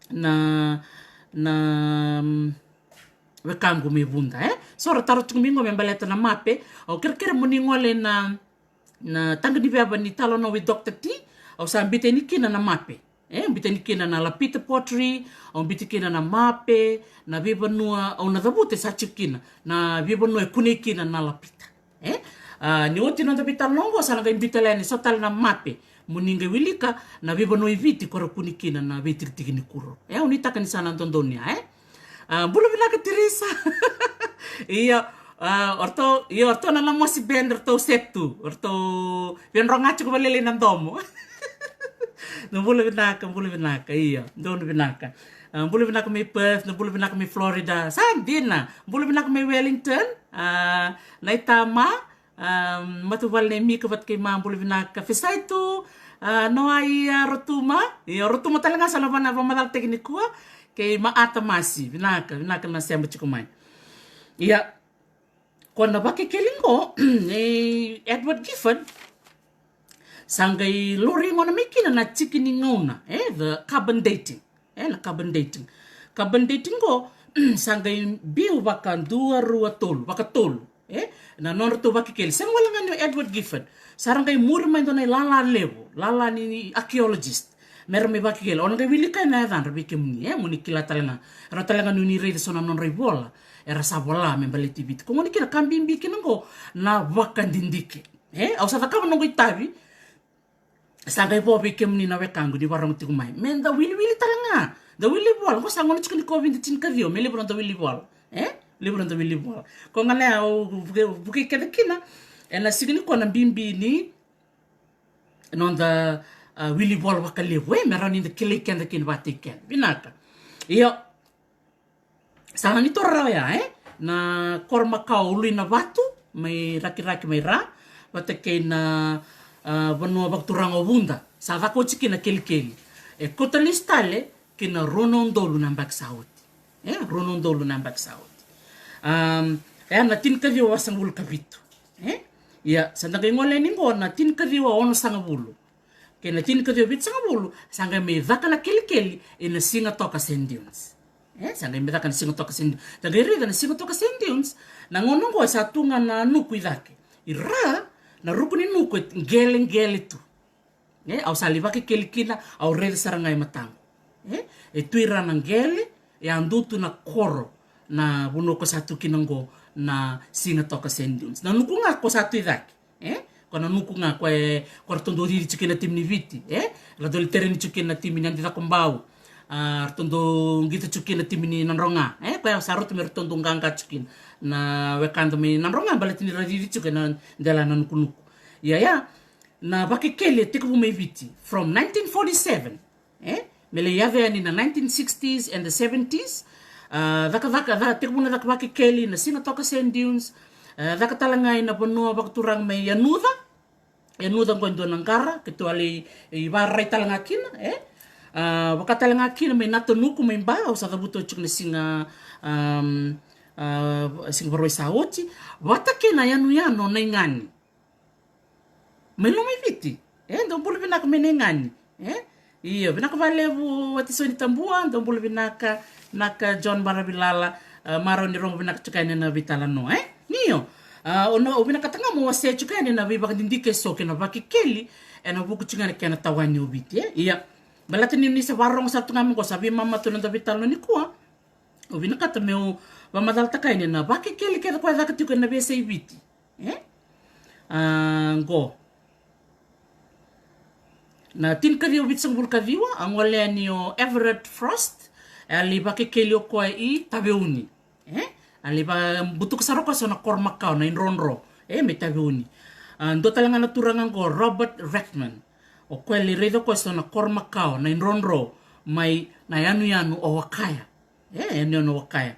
na, na, mm, wekaqu mai Vuda, e? So ra taro tiko mai qo me baleta na mape, au kerekere mo ni gole na, na Taqaniveva ni Talanoa with Doctor T, au sa biuta yani kina na mape. E, biuta yani kina na Lapita Pottery, au biuta kina na mape, na veivanua, au na cavuta e sa tiko kina, na veivanua e kunei kina na Lapita. E? A, ni oti noda veitalanoa qo, sa na qai biu tale yani so tale na mape. Mo ni qai wilika na veivanua i Viti ko ra kune kina na veitikitiki ni kuro. E, au nuitaka ni sa na dodonu ya, e? A, bula vinaka Tirisa. Io, a, o ratou, io, o ratou na Namosi Band, o ratou set tu. O ratou veidroga tiko vakalailai na domo. Na bula vinaka, bula vinaka, io, donu vinaka. A, bula vinaka mai Perth, na bula vinaka mai Florida. Sa dina, bula vinaka mai Wellington. A, na itama, a, matavuvale nei Mika vata kei Ma, bula vinaka. Fesai tu, a, Noa, ia Rotuma. Ia Rotuma tale ga sa na vana vakamacalataki nikua. Kei Maata Masi, vinaka, vinaka na sema tiko mai. Ia, ko na vakekeli qo, nei Edward Gifford, sa qai lori gona mai kina na tiki ni gauna, e, the carbon dating. E, na carbon dating. Carbon dating qo, sa qai biu vaka dua, rua, tolu, vaka tolu. E, na nodratou vakekeli. Sega wale ga ni o Edward Gifford. Sa ra qai muri mai dua na ilala levu, lala ni, ni archaeologist. Me ra mai vakekeli. O na qai wilika na yacadra vei kemuni, e, mo ni kila tale ga. Era tale ga ni o ni raica so na nodra ivola. Era sa vola me baleti Viti. Ko goni kina ka bibi kina qo na vakadidike. E, au sa cakava noqu itavi. Sa qai vo vei kemuni na wekaqu ni vakarorogo tiko mai. Me da wiliwili tale ga. Da wili vola. Qo sa gona tiko ni Koviti tinikaciwa. Me levu na da wili vola. E? Levu na da wili vola. Ko ga na au vukei, vukei kece kina. Ena siga nikua na bibi ni noda, a, wili vola vakalevu. E? Me rawa ni da kilai keda kina vakataki keda. Vinaka. Io. Sa na ni tora rawa ya, e? Na koro makawa o Ului na Vatu, mai Rakiraki mai Ra, vata kei na, a, vanua vakaturaga o Vuda. Sa caka oti kina kelikeli. E kauta lesu tale ki na rua na udolu na yabaki sa oti. E, rua na udolu na yabaki sa oti. Am, e, na tinikaciwa vasagavulu ka vitu. E? Ia, sa da qai gole yani qo na tinikaciwa onosagavulu. Kei na tinikaciwa vitusagavulu, sa qai mai caka na kelikeli ena Sigatoka Sand Dunes. E, sa qai mai caka na Sigatoka Sand Dunes. Da qai raica na Sigatoka Sand Dunes, na gauna qo e sa tu ga na nuku i cake. I Ra, na ruku ni nuku e qeleqele tu. E, au sa lai vakekeli kina, au raica sara ga e mataqu. E, e tu i Ra na qele, e a dua tu na koro, na vanua ko sa tu kina qo na Sigatoka Sand Dunes. Na nuku ga ko sa tu i cake. E? Ko na nuku ga ko e, ko ratou dau cici tiko kina na timi ni Viti, e? Ratou lai tereni tiko kina na timi ni Adi Cakobau. A, ratou dau qito tiko kina na timi ni Nadroga, e? Ko ya sa rauta me ratou dau qaqa tiko kina na wekada mai Nadroga, baleta ni ra cici tiko kina dela na nukunuku. Ia, ia, na vakekeli e tekivu mai Viti from nineteen forty-seven. E? Me lai yaco yani na nineteen sixties and the seventies. A, cakacaka, ca, tekivu na caka vakekeli na Sigatoka Sand Dunes. A, caka tale ga ina vanua vakaturaga mai Yanuca. Yanuca qo e dua na qara, keitou a lai, e, vakararai tale ga kina, e? A, vaka tale ga kina mai Natanuku mai Ba, au sa cavuta oti tiko na siga, am, a, siga Vakarauwai sa oti. Vata kei na yanuyanu o Naigani. Mai loma i Viti. E, dou bula vinaka mai Naigani. E? Io, vinaka vakalevu, Watisoni Tabua, dou bula vinaka, naka John Maravilala, e, marau ni rogo vinaka tiko yani na veitalanoa, e? Io. A, o na, o vinakata ga mo wasea tiko yani na veivakadidike eso kei na vakekeli ena vuku tiko ga ni kena tawani o Viti, e? Ia, baleta ni ni se vakarogo sara tu ga mai qo, sa veimama tu na noda veitalanoa nikua. O vinakata meu vakamacalataka yani na vakekeli kece koya e caka tiko ena veiyasai Viti, e? A, qo. Na tinikaciwa vitusagavulu kaciwa, a gole yani o Everett Frost, e a lai vakekeli o koya i Taveuni. E? A lai vabutuka sara o koya so na koro makawa na idrodro, e, mai Taveuni. A, dua tale ga na turaga qo, Robert Redman. O koya lai raica o koya so na koro makawa na idrodro mai na yanuyanu o Wakaya. E, yanuyanu o Wakaya.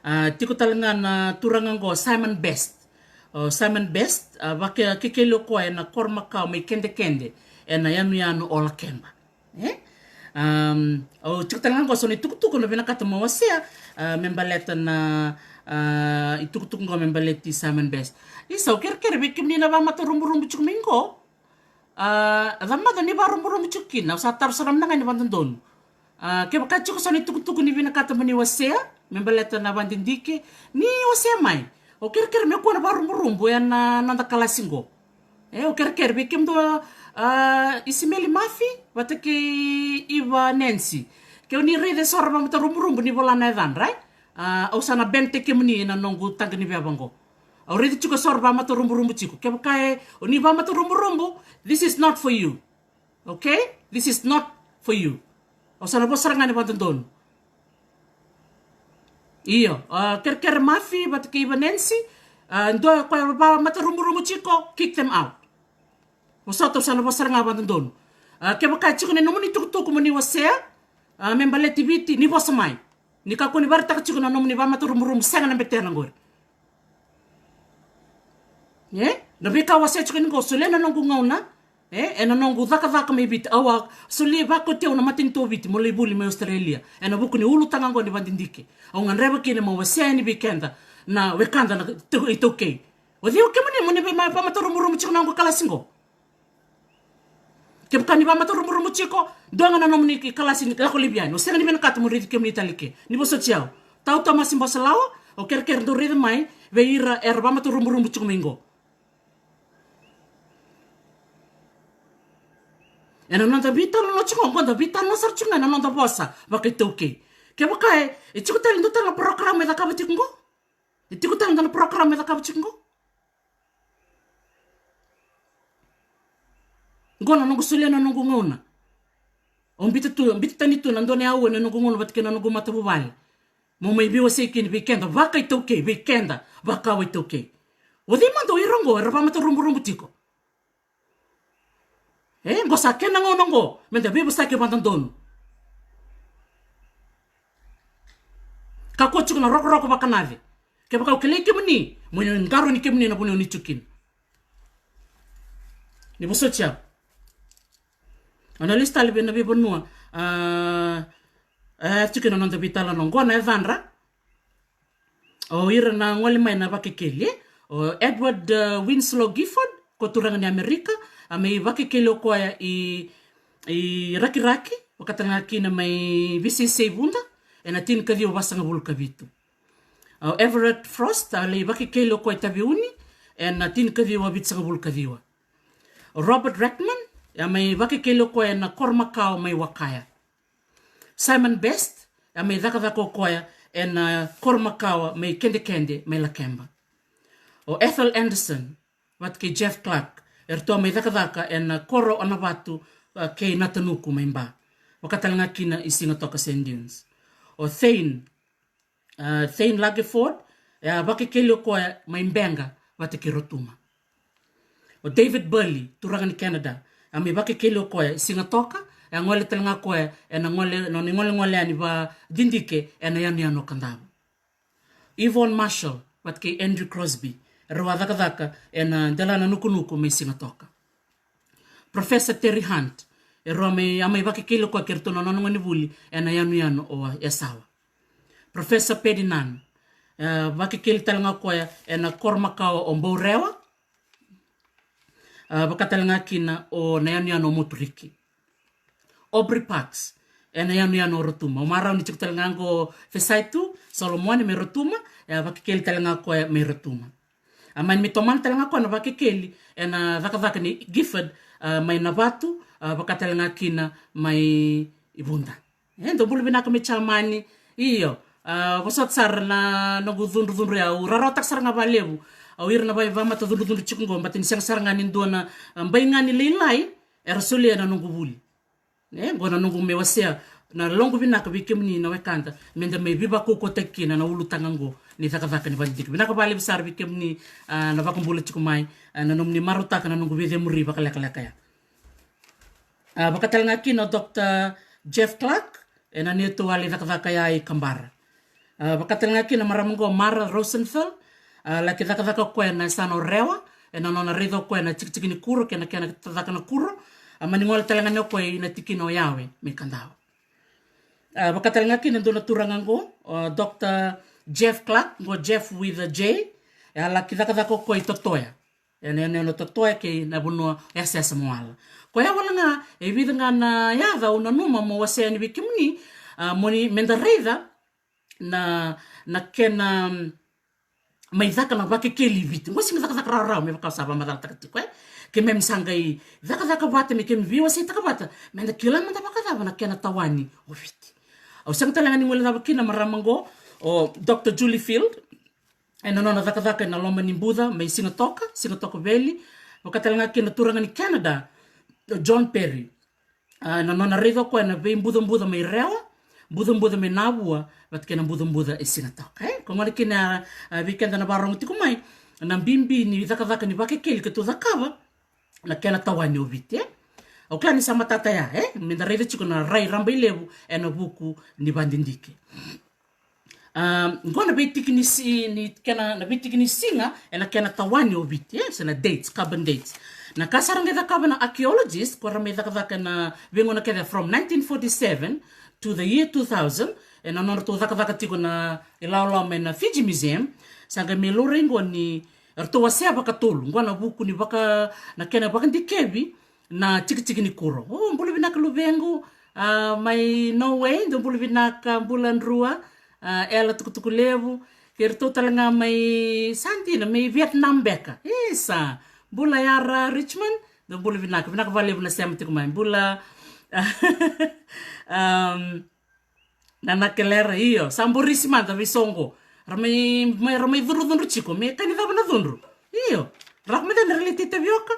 A, tiko tale ga na turaga qo, Simon Best. O Simon Best, a, vakekeli o koya ena koro makawa mai Kedekede ena yanuyanu o Lakeba. E? Am, o tiko tale ga qo so na itukutuku na vinakata mo wasea, a, me baleta na, a, itukutuku qo me baleti Simon Best. Isa, au kerekere vei kemuni na vakamataruburubu tiko mai qo. A, cava mada ni varuburubu tiko kina, au sa taro sara mada ga ni vadodonu. A, kevaka tiko so na itukutuku ni vinakata mo ni wasea me baleta na vadidike, ni wasea mai. Au kerekere me kua na varuburubu ena noda kalasi qo. E, au kerekere vei kemudou, a, Isimeli Mafi vata kei Iva Nancy. Ke o ni raica eso era vakamataruburubu ni vola na yacadra, e? A, au sa na bente kemuni ena noqu taqa ni veva qo. Au raica tiko eso era vakamataruburubu tiko. Kevaka e o ni vakamataruburubu, this is not for you. Okay? This is not for you. Au sa na vosa sara ga ni vadodonu. Io, a, kerekere Mafi vata kei Iva Nancy, a, dua koya vakamataruburubu tiko, kick them out. Vosota, au sa na vosa sara ga vadodonu. A, kevaka tiko na nomuni tukutuku mo ni wasea, a, me baleti Viti, ni vosa mai. Ni kakua ni vakaraitaka tiko na nomuni vakamataruburubu, sega na betena qori. E? Na veika wasea tiko ni qo, solia na noqu gauna, e, ena noqu cakacaka mai Viti, au a solia, vakoti au na matanitu o Viti mo lai vuli mai Australia ena vuku ni ulutaga qo ni vadidike. Au gadreva kina mo wasea yani vei keda na wekada na tou-, iTaukei. O cei o kemuni mo ni vei ma-, vakamataruburubu tiko na noqu kalasi qo? Kevaka ni vakamataruburubu tiko, dua ga na nomuni kalasi ni lako laivi yani. Au sega ni vinakata mo raici kemuni tale eke. Ni vosoti au. Tau Tomasi Bosalawa, au kerekere dou raica mai vei ira era vakamataruburubu tiko mai qo. Ena noda veitalanoa tiko qo, da veitalanoa sara tiko ga ena noda vosa vakaitaukei. Kevaka e, e tiko tale dua tale na program e cakava tiko qo. E tiko tale dua na program e cakava tiko qo. Qo na noqu solia na noqu gauna. Au biuta tu, biuta tani tu na dua na aua na noqu gauna vata kei na noqu matavuvale. Mo mai veiwasei kina vei keda vakaitaukei, vei keda vakaiTaukei. O cei mada o ira qo era vakamataruburubu tiko? E, qo sa kena gauna qo meda veivosaki vakadodonu. Kakua tiko na rokoroko vakanace. Kevaka o kilai kemuni, mo ni qarauni kemuni na vanua ni tiko kina. Ni vosoti au. Au na lesu tale vei na veivanua, a, e tiko na noda veitalanoa qo na yacadra. O ira na gole mai na vakekeli, e? O Edward, e, Winslow Gifford, ko turaga ni Amerika, a mai vakekeli o koya i, i Rakiraki, vakatalega kina mai Viseisei Vuda, ena tinikaciwa vasagavulu ka vitu. O Everett Frost, a lai vakekeli o koya i Taveuni, ena tinikaciwa vitusagavulu ka ciwa. O Robert Redman, a mai vakekeli o koya ena koro makawa mai Wakaya. Simon Best, a mai cakacaka o koya ena koro makawa mai Kedekede, mai Lakeba. O Ethel Anderson, vata kei Jeff Clark, eratou a mai cakacaka ena koro o Navatu, a, kei Natanuku mai Ba. Vakatalega kina i Sigatoka Sand Dunes. O Thane, a, Thane Lageford, e a vakekeli o koya mai Beqa, vata kei Rotuma. O David Burley, turaga ni Canada, a mai vakekeli o koya i Sigatoka, e a gole talega o koya ena gole, nona igolegole yani vadidike ena yanuyanu o Kadavu. Yvonne Marshall, vata kei Andrew Crosby, erau a cakacaka ena dela na nukunuku mai Sigatoka. Professor Terry Hunt, erau a mai, a mai vakekeli o koya kei ratou na nona gonevuli ena yanuyanu o Yasawa. Professor Paddy Nunn, e, vakekeli talega o koya ena koro makawa o Bourewa, a, vakatalega kina o na yanuyanu o Moturiki. Aubrey Parks, ena yanuyanu o Rotuma. O marau ni tiko talega qo Fesaitu Solomone mai Rotuma, e a vakekeli talega o koya mai Rotuma. A mani mai tomana tale ga koya na vakekeli ena cakacaka ni Gifford, a, mai Navatu, a, vaka tale ga kina mai Vuda. E, dou bula vinaka mai Jamani. Io, a, vosota sara na noqu cudrucudru ya, au rarawataka sara ga valevu. Au ira na vaiva mata cudrucudru tiko qo, bata ni sega sara ga ni dua na, a, bai ga ni lailai era solia na noqu vuli. E, qo na noqu me wasea na loqu vinaka vei kemuni na wekada, me da mai vivakaukauataki kina na ulutaga qo ni cakacaka ni vadidike. Vinaka valevu sara vei kemuni, a, na vakabula tiko mai, a, na nomuni marautaka na noqu veicemuri vakalekaleka ya. A, vaka tale ga kina o Doctor Jeff Clark, ena neitou wale cakacaka ya i Kabara. A, vaka tale ga kina marama qo Mara Rosenthal, a, laki cakacaka o koya na yasana o Rewa, ena nona raica o koya na tikitiki ni kuro, kei na kena cakacaka na kuro, a mani gole tale ga ni o koya ina tikina o Yawe, me Kadavu. A, vaka tale ga kina dua na turaga qo, o Doctor Jeff Clark, qo Jeff with a J, e a laki cakacaka o koya i Totoya. Ena, ena, ena Totoya kei na vanua o Yasayasa Moala. Koya wale ga, e vica ga na yaca au nanuma mo wasea yani vei kemuni, a, moni, me da raica na, na kena, mm, mai caka na vakekeli i Viti. Qo sega ni cakacaka rawarawa me vaka au sa vakamacalataka tiko, e. Keimami sa qai cakacaka vata me keimami veiwaseitaka vata, me da kila mada vakacava na kena tawani o Viti. Au sega tale ga ni guilecava kina marama qo, o Doctor Julie Field, ena nona cakacaka ena loma ni buca mai Sigatoka, Sigatoka Valley, vaka tale ga kina turaga ni Canada, o John Perry. A, na nona raica o koya na veibucabuca mai Rewa, bucabuca mai Navua, vata kei na bucabuca e Sigatoka, e? Ko gona kina, a, vei keda na vakarorogo tiko mai, na bibi ni cakacaka ni vakekeli keitou cakava, na kena tawani o Viti, e? Au kila ni sa matata ya, e? Me da raica tiko na rai rabailevu ena vuku ni vadidike. A, qo na veitiki ni si-, ni kena, na veitiki ni siga, ena kena tawani o Viti, e, se na dates, carbon dates. Na ka sa ra qai cakava na archaeologist, ko ra mai cakacaka ena veigauna kece from nineteen forty-seven to the year two thousand, ena nodratou cakacaka tiko na ilawalawa mai na Fiji Museum, sa qai mai laurai qo ni, eratou wasea vakatolu, qo na vuku ni vaka, na kena vakadikevi, na tikitiki ni kuro. O, bula vinaka luvequ, a, mai Norway, dou bula vinaka, bula drua, a, Ela Tukutuku Levu, kei ratou tale ga mai, sa dina, mai Vietnam beka. Isa, bula Yara Richmond, dou bula vinaka, vinaka valevu na sema tiko mai. Bula, um, Na nakelera, io. Sa borisi mada vei soqo. Ra mai, mai, ra mai cudrucudru tiko. Me ka ni cava na cudru. Io. Ra mada na relate tavioka.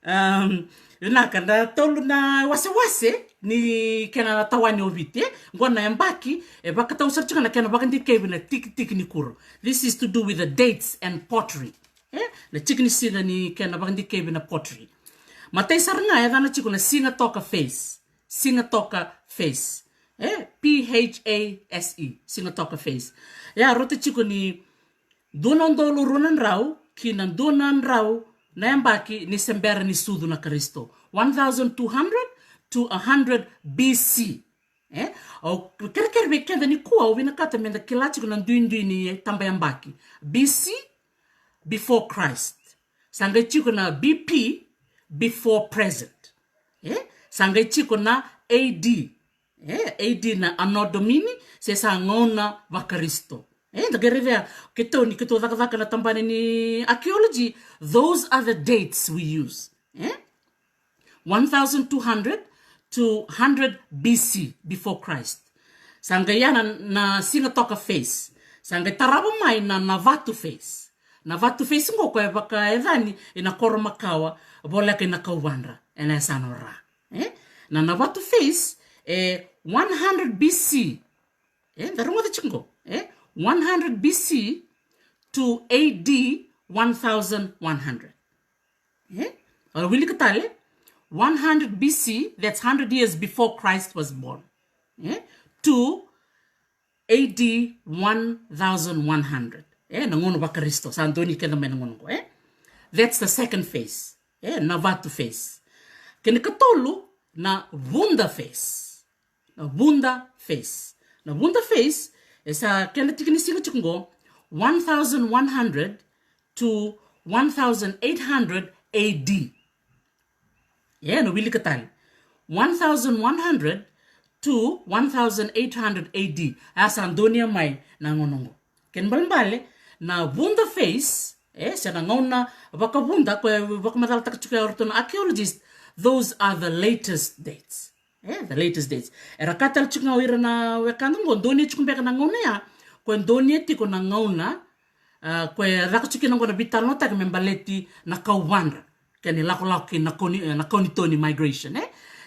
Um, vinaka, na tolu na wasewase ni kena tawani o Viti, e? Qo na yabaki, e vakatau sara tiko na kena vakadikevi na tikitiki ni kuro. This is to do with the dates and pottery. E? Na tiki ni siga ni kena vakadikevi na pottery. Matai sara ga, e yacana tiko na Sigatoka phase. Sigatoka phase. E, P H A S E, Sigatoka phase. E a rauta tiko ni dua na udolu rua na drau ki na dua na drau na yabaki ni se bera ni sucu na Karisito. One thousand two hundred to a hundred B C. E, au kerekere vei keda nikua, au vinakata me da kila tiko na duidui ni taba yabaki. B C, before Christ. Sa qai tiko na B P, before present. E? Sa qai tiko na A D. E? A D na Anno Domini, se sa gauna vaKarisito. E? Da qai raica, keitou ni keitou cakacaka na tabana ni archaeology, those are the dates we use. E? One thousand two hundred to hundred B C, before Christ. Sa qai ya na, na Sigatoka phase. Sa qai tarava mai na, na Navatu phase. Na Navatu phase qo koya e vakayacani ina koro makawa, voleka ina Kauvadra, ena yasana o Ra. E? Na, na Navatu phase, e one hundred B C. E? Da rogoca tiko qo. E? One hundred B C to A D one thousand one hundred. E? Ora wilika tale, one hundred B C, that's hundred years before Christ was born. E? To A D one thousand one hundred. E? Na gauna vaKarisito, sa donu keda mai na gauna qo, e? That's the second phase. E? Na Navatu phase. Kena ikatolu, na Vuda phase. Na Vuda phase. Na Vuda phase, e sa kena tiki ni siga tiko qo, one thousand one hundred to one thousand eight hundred A D. E, na wilika tale. One thousand one hundred to one thousand eight hundred A D. A sa donuya mai na gauna qo. Kena ibalebale, na Vuda phase, E, se na gauna vakavuda, ko e vakamacalataka tiko ya o ratou na archaeologist, those are the latest dates. E, the latest dates. Era kaya tale tiko ga o ira na wekada qo, donuya tiko beka na gauna ya, ko e donuya tiko na gauna, a, ko e caka tiko kina qo na veitalanoataki me baleti na kauvadra kei na ilakolako kei na Kauni-, e, na Kaunitoni migration, e?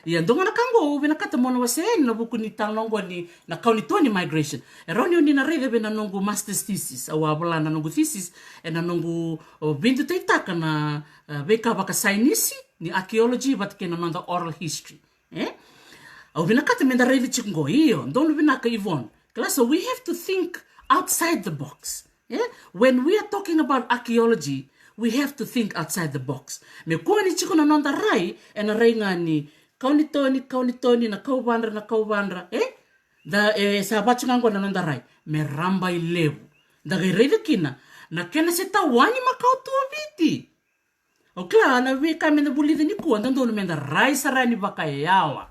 Ia, dua ga na ka qo au vinakata meu na wasea yani ena vuku ni talanoa qo ni na Kaunitoni migration. E rawa ni o ni na raica vei na noqu master's thesis, au a vola na noqu thesis ena noqu, o, veidutaitaka na, e, veika vakasainisi ni archaeology vata kei na noda oral history. E? Au vinakata meda raica tiko qo, io, donu vinaka Yvonne. Kila, so we have to think outside the box. E? When we are talking about archaeology, we have to think outside the box. Me kua ni tiko na noda rai ena rai ga ni Kaunitoni, Kaunitoni, na kauvadra, na kauvadra, e? Da, e, sa vaka tiko ga qo na noda rai. Me rabailevu. Da qai raica kina na kena se tawani makawa tu o Viti. O kila, na veika meda vulica nikua, dodonu meda rai sara yani vakayawa.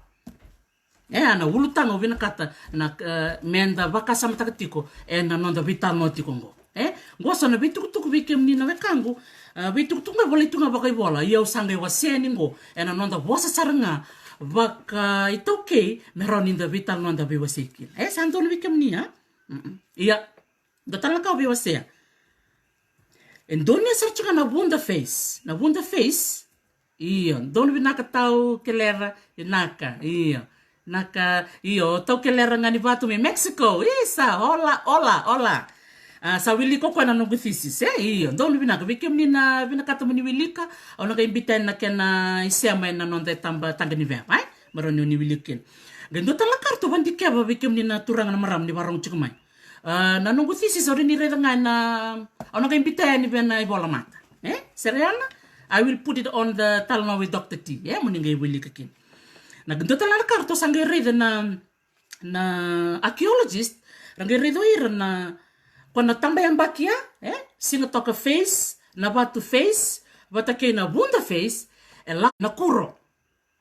E, a na ulutaga au vinakata na, e, meda vakasamataka tiko ena noda veitalanoa tiko qo. E, qo so na veitukutuku vei kemuni na wekaqu, e, veitukutuku qo e volai tu ga vakaivola, ia au sa qai wasea yani qo ena noda vosa sara ga vakaitaukei me rawa nida veitalanoa, da veiwasei kina. E, sa donu vei kemuni, a? Mm-mm. Ia, dua tale na ka au veiwasea. E donuya sara tiko ga na Vuda face. Na Vuda face. Io, donu vinaka Tau Kelera, vinaka, io. Vinaka, io, Tau Kelera ga ni vatu mai Mexico. Isa, hola, hola, hola. A, sa wilika o koya na noqu thesis, e? Io, donu vinaka. Vei kemuni na vinakata mo ni wilika, au na qai biuta yani na kena isema ena noda itaba taqa ni veva, e? Me rawa ni o ni wilika kina. Qai dua tale na ka ratou vakadikeva vei kemuni na turaga na marama ni vakarorogo tiko mai. A, na noqu thesis au rawa ni raica ga ena, au na qai biuta yani vei na ivola mata. E? Sere yana? I will put it on the Talanoa with Doctor T. E? Mo ni qai wilika kina. Na dua tale na ka ratou sa qai raica na, na archaeologist, ra qai raica o ira na, ko na taba yabaki ya, e? Siga Toka face, na Vatu face, vata kei na Vuda face, e lako na kuro.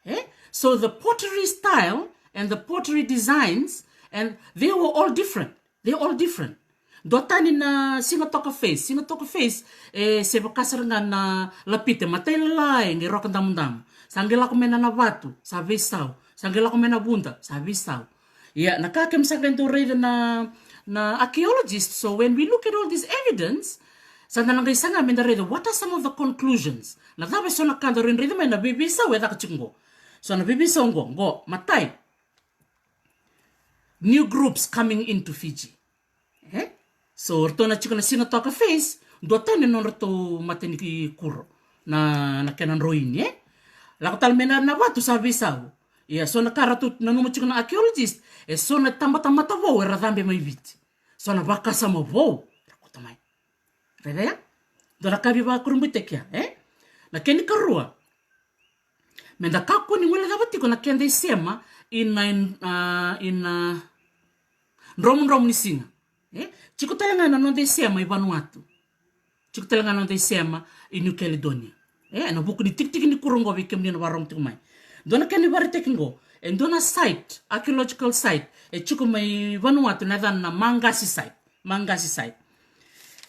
E? So the pottery style and the pottery designs, and they were all different. They all different. Dua tani na Siga Toka face. Siga Toka face, e, se vaka sara ga na Lapita, matai lalai, qai roka damudamu. Sa qai lako mai na, na Vatu, sa veisau. Sa qai lako mai na Vuda, sa veisau. Ia, na ka keimami sa qai dau raica na, na archaeologist. So when we look at all this evidence, sa da na qai saga meda raica, what are some of the conclusions? Na cava e so na ka da rawa ni raica mai na veiveisau e caka tiko qo? So na veiveisau qo, qo, matai. New groups coming into Fiji. E? So, ratou na tiko na Siga Toka face, dua tani na nodratou matanikuro. Na, na kena droini, e? Lako tale mai na, na Vatu sa veisau. Ia, so na ka ratou nanuma tiko na archaeologist, e so na tabatamata vou era cabe mai Viti. So na vakasama vou era kauta mai. Raica ya? Dua na ka veivakurabuitaki ya, e? Na kena ikarua. Meda kakua ni guilecava tiko na keda isema ina, a, ina dromudromu ni siga. E? Tiko tale ga na noda isema i Vanuatu. Tiko tale ga na noda isema i New Caledonia. E, ena vuku ni tikitiki ni kuro qo vei kemuni na vakarorogo tiko mai. Dua na kena ivakaraitaki qo, e dua na site, archaeological site, e tiko mai Vanuatu, na yacana na Mangasi site. Mangasi site.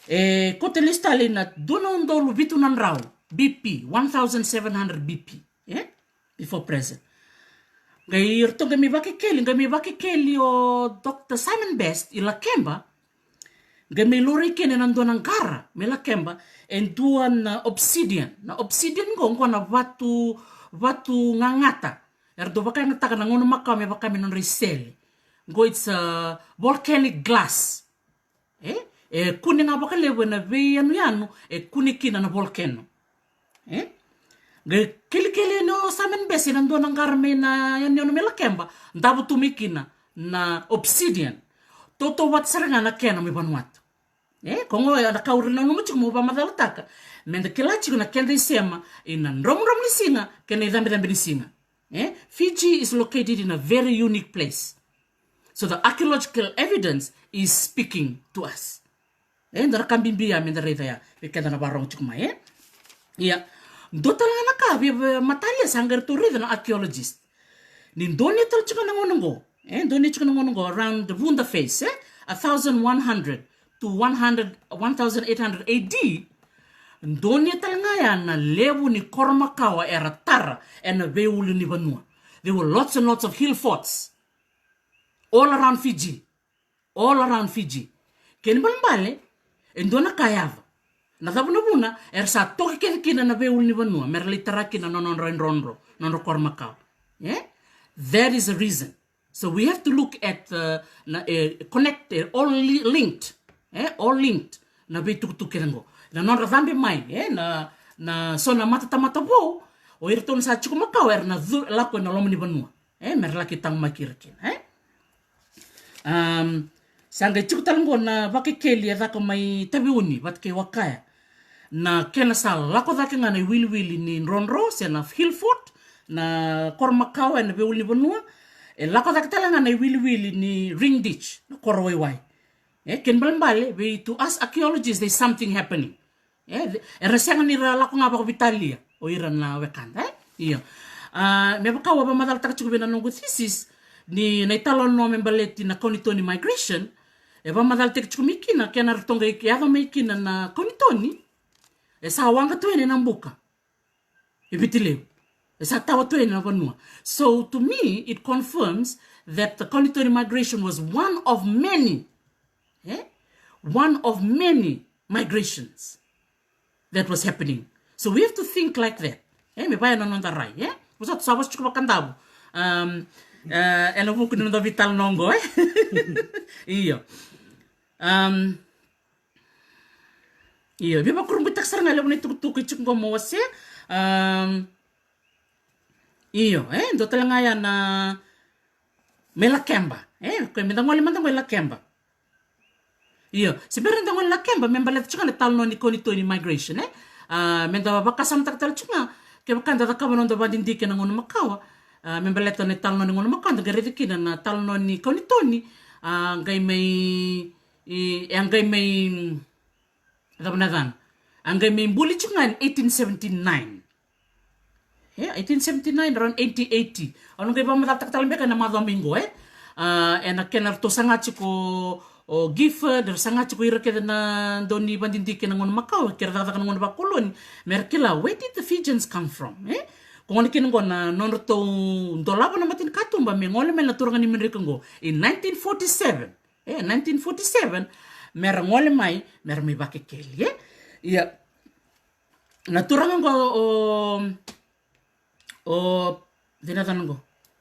E, kauta lesu tale ina dua na udolu vitu na drau B P, one thousand seven hundred B P. E? Before present. Qai ratou qai mai vakekeli, qai mai vakekeli o Doctor Simon Best i Lakeba, qai mai laurai kina ena dua na qara mai Lakeba, e dua na obsidian. Na obsidian qo, qo na vatu, vatu gagata. Era dau vakayagataka na gauna makawa me vaka me nodra isele. Qo it's a volcanic glass. E? E kune ga vakalevu ena veiyanuyanu e kune kina na volcano. E? Qai kelikeli yani o Simon Best ena dua na qara mai na yanuyanu mai Lakeba, davo tu mai kina na obsidian. Tautauvata sara ga na kena mai Vanuatu. E? Ko qo ya na ka au rawa ni nanuma tiko meu vakamacalataka. Meda kila tiko na keda isema ina dromudromu ni siga kei na icabecabe ni siga. E? Fiji is located in a very unique place. So the archaeological evidence is speaking to us. E, dua na ka bibi ya meda raica ya vei keda na vakarorogo tiko mai, e? Ia, dua tale ga na ka vei, vei matalia sa qai ratou raica na archaeologist. Ni donuya tale tiko na gauna qo, e, donuya tiko na gauna qo, around the Vuda face, e, a thousand one hundred to one hundred, one thousand eight hundred A D, Donuya tale ga ya na levu ni koro makawa era tara ena veiulunivanua. There were lots and lots of hill forts all around Fiji. All around Fiji. Kena ibalebale, e dua na ka e yaco. Na cava na vuna? Era sa toki kece kina na veiulunivanua mera lai tara kina na nodra idrodro, nodra koro makawa. E? That is a reason. So we have to look at the, na, e, connect, e, all li- linked. E? All linked. Na veitukutuku kece qo. Na nodra cabe mai, e? Na, na so na matatamata vou, o iratou na sa tiko makawa era na cu- lako ena loma ni vanua. E? Mera laki taqomaki ira kina, e? Um, sa qai tiko tale qo na vakekeli e caka mai Taveuni vata kei Wakaya. Na kena sa lako cake ga na iwiliwili ni drodro se na hill fort, na koro makawa ena veiulunivanua. E lako cake tale ga na iwiliwili ni ring ditch, na koro waiwai. E, kena ibalebale, vei, to us archaeologists, there's something happening. E, era sega ni ra lako ga vakavitalia o ira na wekada, e? Io. A, me vaka au a vakamacalataka tiko vei na noqu thesis, ni na italanoa me baleti na Kaunitoni migration, e vakamacalataki tiko mai kina, kena ratou qai yaco mai kina na Kaunitoni, e sa waqa tu yani na buka. E Viti Levu. E sa tawa tu yani na vanua. So, to me, it confirms that the Kaunitoni migration was one of many, e? One of many migrations that was happening. So we have to think like that. E, me vaya na noda rai, e? Vosa tu sa vosa tiko vakadavu. Um, e, ena vuku ni noda veitalanoa qo, e? Io. Um, io, via vakurabuitaka sara ga e levu na itukutuku e tiko qo mo wasea. Um, io, e, dua tale ga ya na mai Lakeba. E, koya meda gole mada qo i Lakeba. Io, se bera ni da gole Lakeba, me baleta tiko ga na italanoa ni Kaunitoni migration, e? A, meda vakasamataka tale tiko ga, kevaka da cakava na noda vakadidike na gauna makawa, a, me baleta na italanoa ni gauna makawa, da qai raica kina na italanoa ni Kaunitoni, a, qai mai, i, e a qai mai, cava na yacana? A qai mai buli tiko ga in eighteen seventy-nine. E, eighteen seventy-nine, around eighteen eighty. Au na qai vakamacalataka tale beka ena macawa mai qo, e? A, ena kena ratou saga tiko o Gifford, era saga tiko ira kece na dau ni vakadidike na gauna makawa, kei ira cakacaka na gauna vakoloni, mera kila, where did the Fijians come from, e? Ko gona kina qo na nodratou dolava na matanikatuba me gole mai na turaga ni Madrika qo in nineteen forty-seven. E, nineteen forty-seven, mera gole mai, mera mai vakekeli, e? Ia, na turaga qo o, o, cei na yacana qo?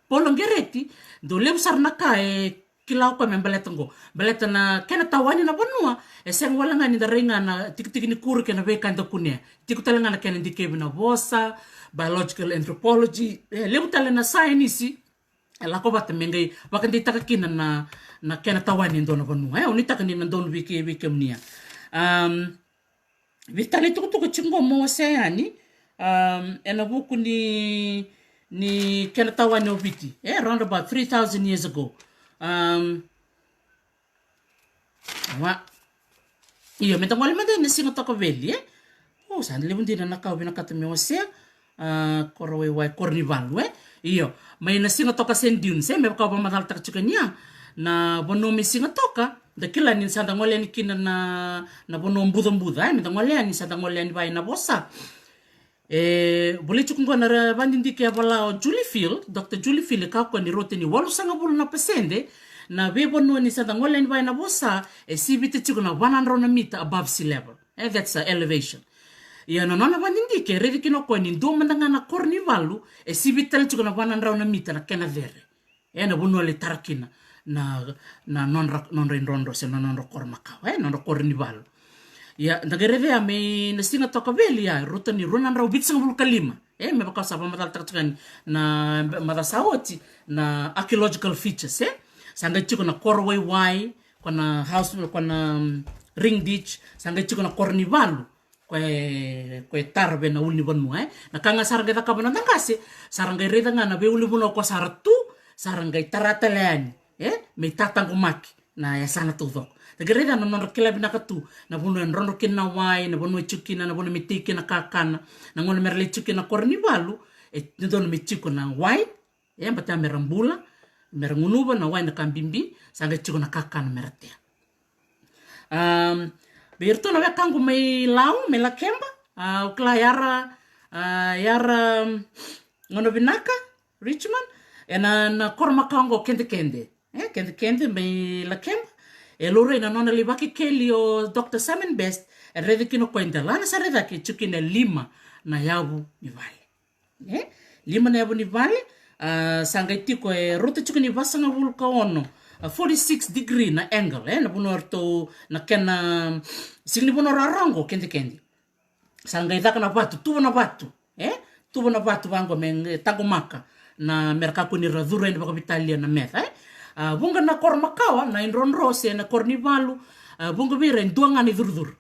Paulo Gereti, dau levu sara na ka e kila o koya me baleta qo. Baleta na kena tawani na vanua, e sega wale ga ni da rai ga na tikitiki ni kuro kei na veika eda kunea. Tiko tale ga na kena dikevi na vosa, biological anthropology, e levu tale na science, e lako vata me qai vakadeitaka kina na, na kena tawani e dua na vanua. E, au nuitaka ni na donu vei ke, vei kemuni ya. Um, vei tale na itukutuku e tiko qo mo wasea yani, um, ena vuku ni, ni kena tawani o Viti. E, around about three thousand years ago. Um, Wa. Io, meda gole mada ina Sigatoka Valley, e? O, sa levu dina na ka au vinakata me wasea. A, koro waiwai, koro ni valu, e? Io, mai na Sigatoka Sand Dunes, e? Me vaka au vakamacalataka tiko yani ya. Na vanua mai Sigatoka, da kila ni sa da gole yani kina na, na vanua bucabuca, e? Meda gole yani, sa da gole yani vaya na vosa. E volai tiko qo na ra-, vakadidike e vola o Julie Field, Doctor Julie Field, e kaya o koya ni rauta ni walusagavulu na pasede na veivanua ni sa da gole yani vaya na vosa, e sivita tiko na vanadrau na mita above sea level. E, that's a elevation. Ia na nona vakadidike, e raici kina o koya ni dua mada ga na koro ni valu, e sivita tale tiko na vanadrau na mita na kena cere. E na vanua lai tara kina na, na nodra, nodra idrodro se na nodra koro makawa, e nodra koro ni valu. Ia, da qai raica ya mai na Sigatoka Valley ya, rauta ni rua na drau vitusagavulu ka lima. E, me vaka sa vakamacalataka tiko yani na macawa sa oti, na archaeological features, e? Sa qai tiko na koro waiwai, ko na house, ko na, mm, ring ditch, sa qai tiko na koro ni valu. Ko e, ko e tara vei na ulunivanua, e. Na ka ga sa ra qai cakava na noda qase, sa ra qai raica ga na veiulunivanua ko sa ra tu, sa ra qai tara tale yani, e, me tataqomaki na yasana taucoko. Da qai raica na nodra kila vinaka tu na vanua e drodro kina na wai, na vanua e tiko kina, na vanua me tei kina na kakana, na gauna me ra lai tiko kina na koro ni valu, e dodonu me tiko na wai, e, baleta me ra bula, me ra gunuva na wai, na ka bibi, sa qai tiko na kakana me ra tea. Um, vei iratou na wekaqu mai Lau, mai Lakeba, A, o kila Yara, a, Yara, mm, Gonovinaka, Richmond, ena, na koro makawa qo Kedekede. E, Kedekede mai Lakeba. E laurai na nona lai vakekeli o Doctor Simon Best, e raica kina o koya e dela na sara e cake, e tiko kina e lima na yavu ni vale. E, lima na yavu ni vale, a, sa qai tiko e rauta tiko ni vasagavulu ka ono, a, forty-six degree na angle, e, na vanua ratou, na kena, sega ni vanua rawarawa qo Kedekede. Sa qai caka na vatu, tuva na vatu, e? Tuva na vatu vaqo me, e, taqomaka na, me ra kakua ni ra curu yani vakaveitalia na meca, e? A, vuqa na koro makawa, na idrodro se na koro ni valu, a, vuqa vei ira e dua ga na icurucuru.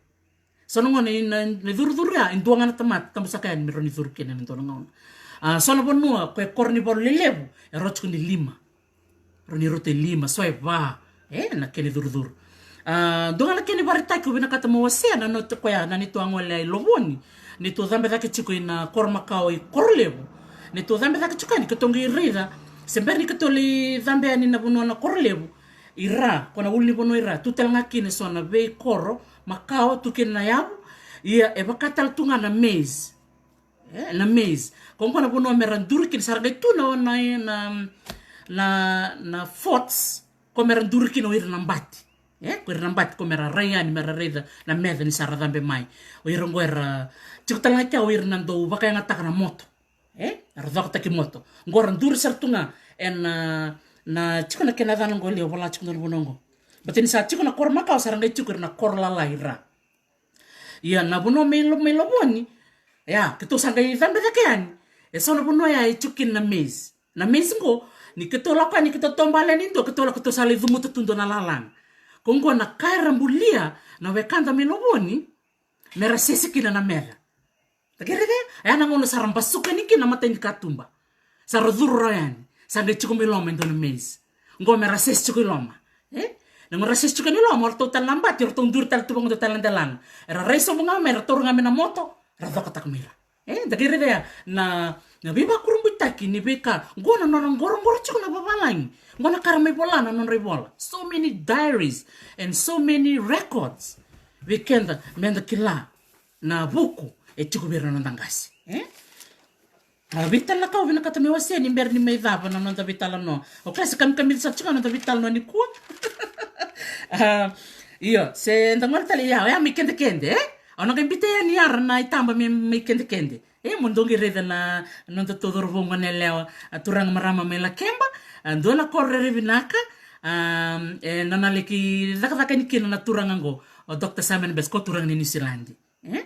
So na gauna na, na icurucuru ya, e dua ga na tamata, tabusaka yani me rawa ni curu kina ena dua na gauna. A, so na vanua, ko e koro ni valu lelevu, e rauta tiko ni lima. Rau ni rauta e lima, so e va, e, na kena icurucuru. A, dua ga na kena ivakaraitaki au vinakata meu wasea na note koya, na neitou a gole i Lovoni. Neitou cabe cake tiko ina koro makawa i Korolevu. Neitou cabe cake tiko yani, keitou qai raica, se bera ni keitou lai cabe yani na vanua na Korolevu. I ra, ko na ulunivanua i ra, tu tale ga kina eso na veikoro makawa, tu kina na yavu. Ia, e vaka tale tu ga na maze. E, na maze. Ko qo na vanua me ra duri kina, sa ra qai tu na, na, na, na, na forts, ko me ra duri kina o ira na bati. E, ko ira na bati, ko me ra rai yani, me ra raica na meca ni sa ra cabe mai. O ira qo era, tiko tale ga kea o ira na dau vakayagataka na moto. E, era cokataki moto. Qo ra duri sara tu ga, ena, na, tiko na kena yacana qo, levu vola tiko na vanua qo. Bati ni sa tiko na koro makawa, sa ra qai tiko ira na koro lalai ra. Ia, na vanua mai Lo-, mai Lovoni, ia, keitou sa qai cabe cake yani. E so na vanua ya e tiko kina na maze. Na maze qo, ni keitou lako yani, keitou taubale yani dua, keitou lako, keitou sa lai cumuta tu dua na lalaga. Ko qo na ka era bulia na wekada mai Lovoni, me ra sese kina na meca. Da qai raica, e ya na gauna sa ra basuka yani kina na mata ni katuba. Sa ra curu rawa yani. Sa qai tiko mai loma e dua na maze. Qo me ra sese tiko i loma. E? Na gauna ra sese tiko yani i loma, o ratou tale na bati, o ratou duri tale tu vaqo, dua tale na delana. Era rai sobu ga mai, ra taura ga mai na moto, ra cokataka mai ra. E? Da qai raica ya na, na veivakurabuitaki ni veika. Qo na nodra qoroqoro tiko na vavalagi. Qo na ka ra mai vola na nodra ivola. So many diaries and so many records. Vei keda, me da kila na vuku e tiko vei ira na noda qase, e? A, vei tale na ka au vinakata meu wasea ni bera ni mai cava na noda veitalanoa. O kila se kamikamica sara tiko na noda veitalanoa nikua. A, io, se da gole tale, ia, oya mai Kedekede, e? Au na qai biuta yani Yara na itaba me, mai Kedekede. E, mo dou qai raica na nodatou cauravou, gone yalewa, a, turaga marama mai Lakeba, a, dua na koro rairai vinaka, a, e, na nona laki cakacaka yani kina na turaga qo, o Doctor Simon Best, ko turaga ni Niusiladi. E?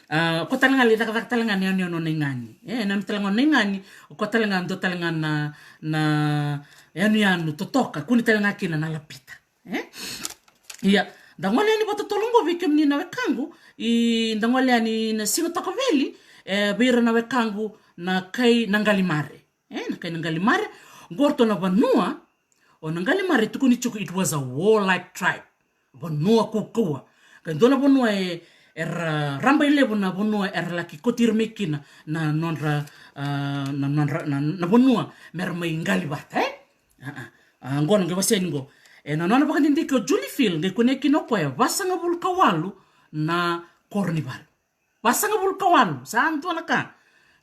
A, ko tale ga lai cakacaka tale ga na yanuyanu o Naigani. E, na tale ga o Naigani, o ko tale ga dua tale ga na, na yanuyanu totoka, kune tale ga kina na lapita. E? Ia, da gole yani vakatotolo qo vei kemuni na wekaqu, i da gole yani na Siga Tokaveli, e, vei ira na wekaqu na kai Naqalimare. E, na kai Naqalimare, qo ratou na vanua, o Naqalimare tukuni tiko, it was a warlike tribe. Vanua kaukauwa. Ka dua na vanua e, era raba i levu na vanua era laki kauti ira mai kina na nodra, a, na nodra, na, na vanua me ra mai qali vata, e? A, a. A, qo na qai wasea ni qo. E, na nona vakadidike o Julie Field, qai kunea kina o koya, vasagavulu ka walu na koro ni valu. Vasagavulu ka walu, sa dua na ka.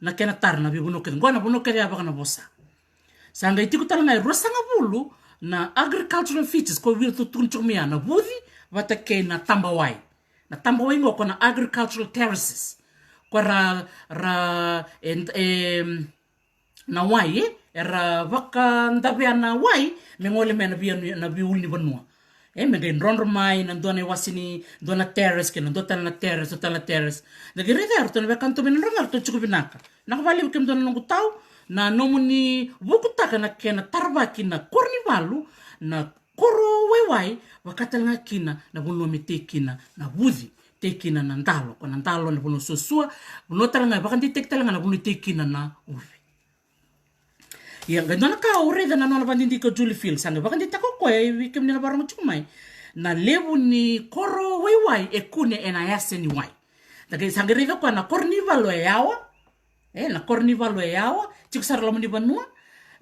Na kena tara na veivanua kece. Qo na vanua kece ya vaka na vosa. Sa qai tiko tale ga e ruasagavulu na agricultural features, ko vei iratou tukuna tiko mai ya na vuci, vata kei na tabawai. Na tabawai qo ko na agricultural terraces. Ko ra, ra, e, e, na wai, e? Era vakadavea na wai me gole mai na vei, na veiulunivanua. E, me qai drodro mai na dua na iwase ni dua na terrace, kei na dua tale na terrace, dua tale na terrace. Da qai raica ya, ratou na wekana tu mai na dra ga, ratou tiko vinaka. Vinaka vakalevu kemudou na noqu tau, na nomuni vukutaka na kena taravaki na koro ni valu, na koro waiwai, vaka tale ga kina na vanua me tei kina na vuci, tei kina na dalo, ko na dalo na vanua suasua, vanua tale ga, vakadeitaki tale ga na vanua tei kina na uvi. Ia, qai dua na ka au raica na nona vakadidike o Julie Field, sa qai vakadeitaka o koya, e, vei kemuni na vakarogo tiko mai. Na levu ni koro waiwai e kune ena yasa ni wai. Da qai, sa qai raica o koya na koro ni valu e yawa, e, na koro ni valu e yawa, tiko sara loma ni vanua,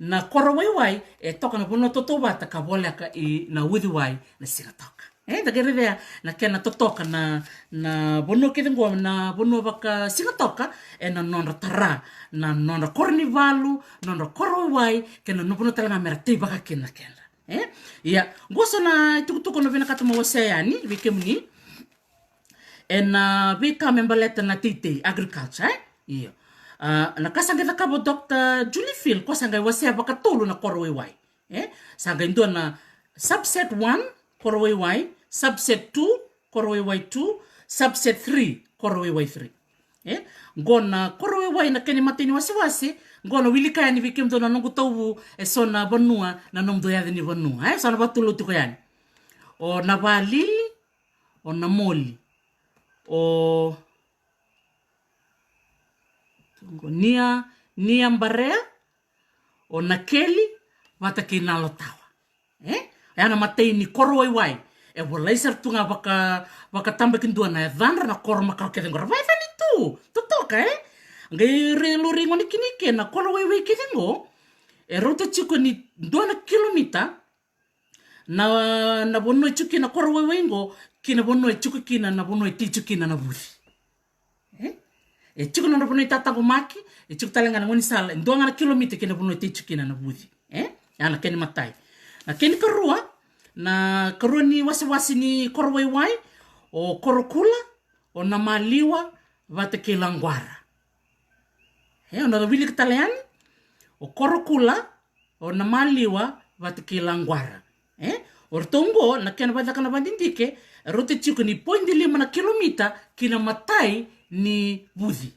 na koro waiwai e toka na vanua tautauvata ka voleka i na uciwai na Sigatoka. E, da qai raica na kena totoka na, na vanua kece qo, na vanua vakasigatoka, ena nodra tara na nodra koro ni valu, nodra koro waiwai, kei na vanua tale ga mera teivaka kina na kedra. E? Ia, qo so na itukutuku au na vinakata meu wasea yani vei kemuni. Ena veika me baleta na teitei, agriculture, e? Io. A, na ka sa qai cakava o Doctor Julie Field, ko sa qai wasea vakatolu na koro waiwai. E? Sa qai dua na subset one, koro waiwai, subset two, koro waiwai two, subset three, koro waiwai three. E? Qo na koro waiwai na kena imatai ni wasewase, qo na wilika yani vei kemudou na noqu tauvu, e so na vanua, na nomudou yaca ni vanua. E? So na vakatulou tiko yani. O Navalili, o Namoli, o Nia, Nia Barea, o Nakeli, vata kei Nalotawa. E? Oya na matai ni koro waiwai. E volai sara tu ga vaka, vakatabakidua na yacadra na koro makawa kece qo. Ra vakayacani tu, totoka, e? Qai raica, raica gona kina i ke na koro waiwai kece qo. E rauta tiko ni dua na kilomita, na, na vanua e tiko kina na koro waiwai qo, kei na vanua e tiko kina, na vanua e tei tiko kina na vuci. E? E tiko na nodra vanua itataqomaki, e tiko tale ga na gaunisala, e dua ga na kilomita kei na vanua e tei tiko kina na vuci. E? Ya na kena imatai. Na kena ikarua, na ikarua ni wasewase ni koro waiwai, o Korokula, o Namaliwa, vata kei Laquara. E, o na wilika tale yani, o Korokula, o Namaliwa, vata kei Laquara. E? O ratou qo, na kena vakacaka na vakadidike, e rauta tiko ni poidi lima na kilomita ki na matai ni vuci.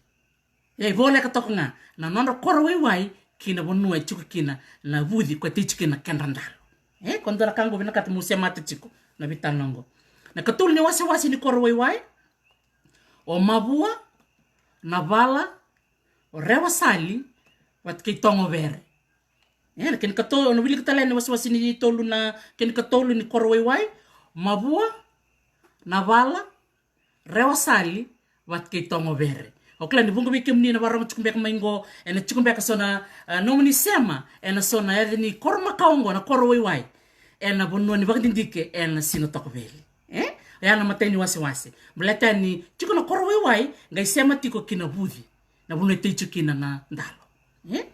E, voleka toka ga na nodra koro waiwai ki na vanua e tiko kina na vuci, ko e tei tiko kina na kedra dalo. E, ko dua na ka qo vinakata meu semata tiko na veitalanoa qo. Na ikatolu ni wasewase ni koro waiwai, o Mavua, Navala, o Rewasali, vata kei Togovere. E, na kena ikatolu, o na wilika tale yani wasewase ni tolu na kena ikatolu ni koro waiwai, Mavua, Navala, Rewasali, vata kei Togovere. O kila ni vuqa vei kemuni na vakarorogo tiko beka mai qo, ena tiko beka so na, a, nomuni sema ena so na yaca ni koro makawa qo, na koro waiwai, ena vanua ni vakadidike ena Sinatokaveli. E? Oya na imatai ni wasewase. Baleta ni tiko na koro waiwai, qai sema tiko ki na vuci, na vanua e tei tiko kina na dalo. E?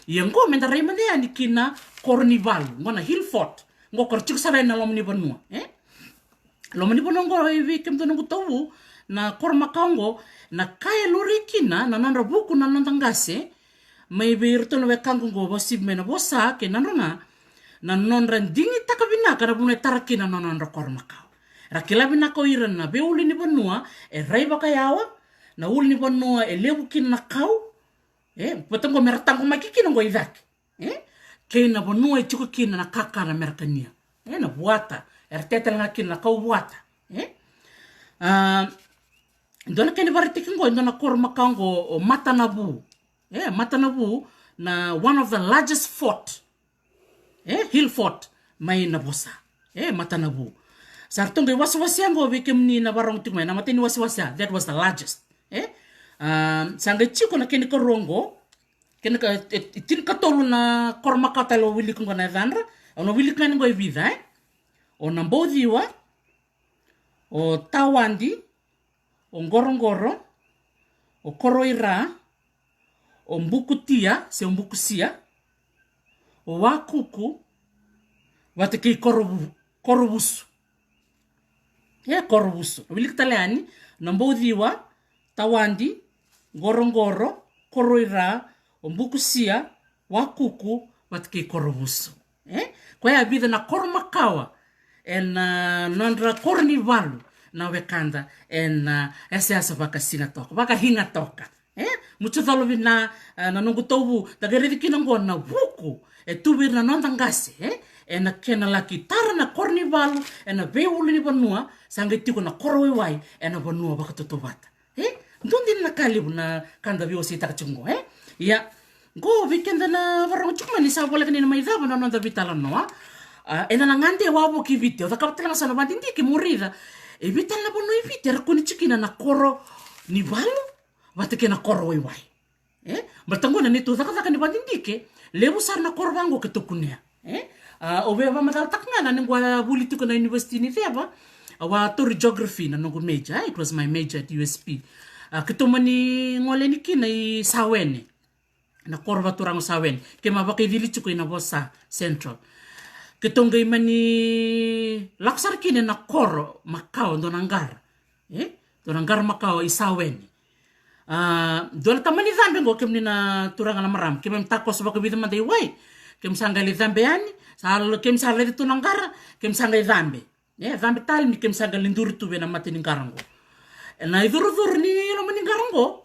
Ia qo meda rai mada yani ki na koro ni valu, qo na hill fort. Qo ko ra tiko sara yani na loma ni vanua. E? Loma ni vanua qo, e, vei kemudou noqu tauvu, na koro makawa qo, na ka e laurai kina na nodra vuku na noda qase, mai vei iratou na wekaqu qo, vakauasivi mai Navosa kei Nadroga, na nodra digitaka vinaka na vanua e tara kina na nodra koro makawa. Ra kila vinaka o ira na veiulunivanua e rai vakayawa, na ulunivanua e levu kina na kau, e, vata qo mera taqomaki kina qo i cake. E? Kei na vanua e tiko kina na kakana mera kania. E, na vuata, era tei tale ga kina na kau vuata. E? A, dua na kena ivakaraitaki qo, e dua na koro makawa qo, o Matanavu. E, Matanavu, na one of the largest fort. E, hill fort, mai Navosa. E, Matanavu. Sa ratou qai wasewasea qo vei kemuni na vakarorogo tiko mai, na imatai ni wasewasea, that was the largest. E? A, sa qai tiko na kena ikarua qo, kena ika, e, e, tinikatolu na koro makawa tale au wilika qo na yacadra, au na wilika ga yani qo e vica, e? O Nabauciwa, o Tawadi, o Qoroqoro, o Koroira, o Bukutia, se o Bukusia, o Wakuku, vata kei Korovu-, Korovusu. E, Korovusu. Wilika tale yani, Nabauciwa, Tawadi, Qoroqoro, Koroira, o Bukusia, Wakuku, vata kei Korovusu. E? Koya e vica na koro makawa ena, a, nodra koro ni valu na wekada ena, a, yasayasa vakasigatoka, vakasigatoka. E? Mutucolo vina, a, na noqu tauvu, da qai raica kina qo na vuku e tu vei ira na noda qase, e? Ena kena laki tara na koro ni valu ena veiulunivanua, sa qai tiko na koro waiwai ena vanua vakatautauvata. E? Dua dina na ka levu na ka da veiwaseitaka tiko qo, e? Ia, qo vei keda na vakarorogo tiko mai, ni sa voleka ni na mai cava na noda veitalanoa. A, eda na gade wavoki i Viti, au cakava tale ga so na vakadidike mo raica. E vei tale na vanua i Viti era kune tiko kina na koro ni valu vata kei na koro waiwai. E? Baleta qo na neitou cakacaka ni vakadidike, levu sara na koro vaqo keitou kunea. E? A, au via vakamacalataka ga na noqu a vuli tiko na University ni Ceva, Au a tauri geography na noqu major, eh? It was my major at U S P. A, keitou mani gole yani kina i Sawene. Na koro vakaturaga o Sawene. Keimami vakaicili tiko i Navosa Central. Keitou qai mani lako sara kina ena koro makawa, dua na qara. Eh? Dua na qara makawa i Sawene. A, dua na tamani cabe qo, kemuni na turaga na marama. Keimami takoso vakavica mada i wai. Keimami sa qai lai cabe yani. Sa lo-, keimami sa raica tu na qara. Keimami sa qai cabe. E, cabe tale ni keimami sa qai lai duri tu vei na mata ni qara qo. Ena icurucuru ni loma ni qara qo,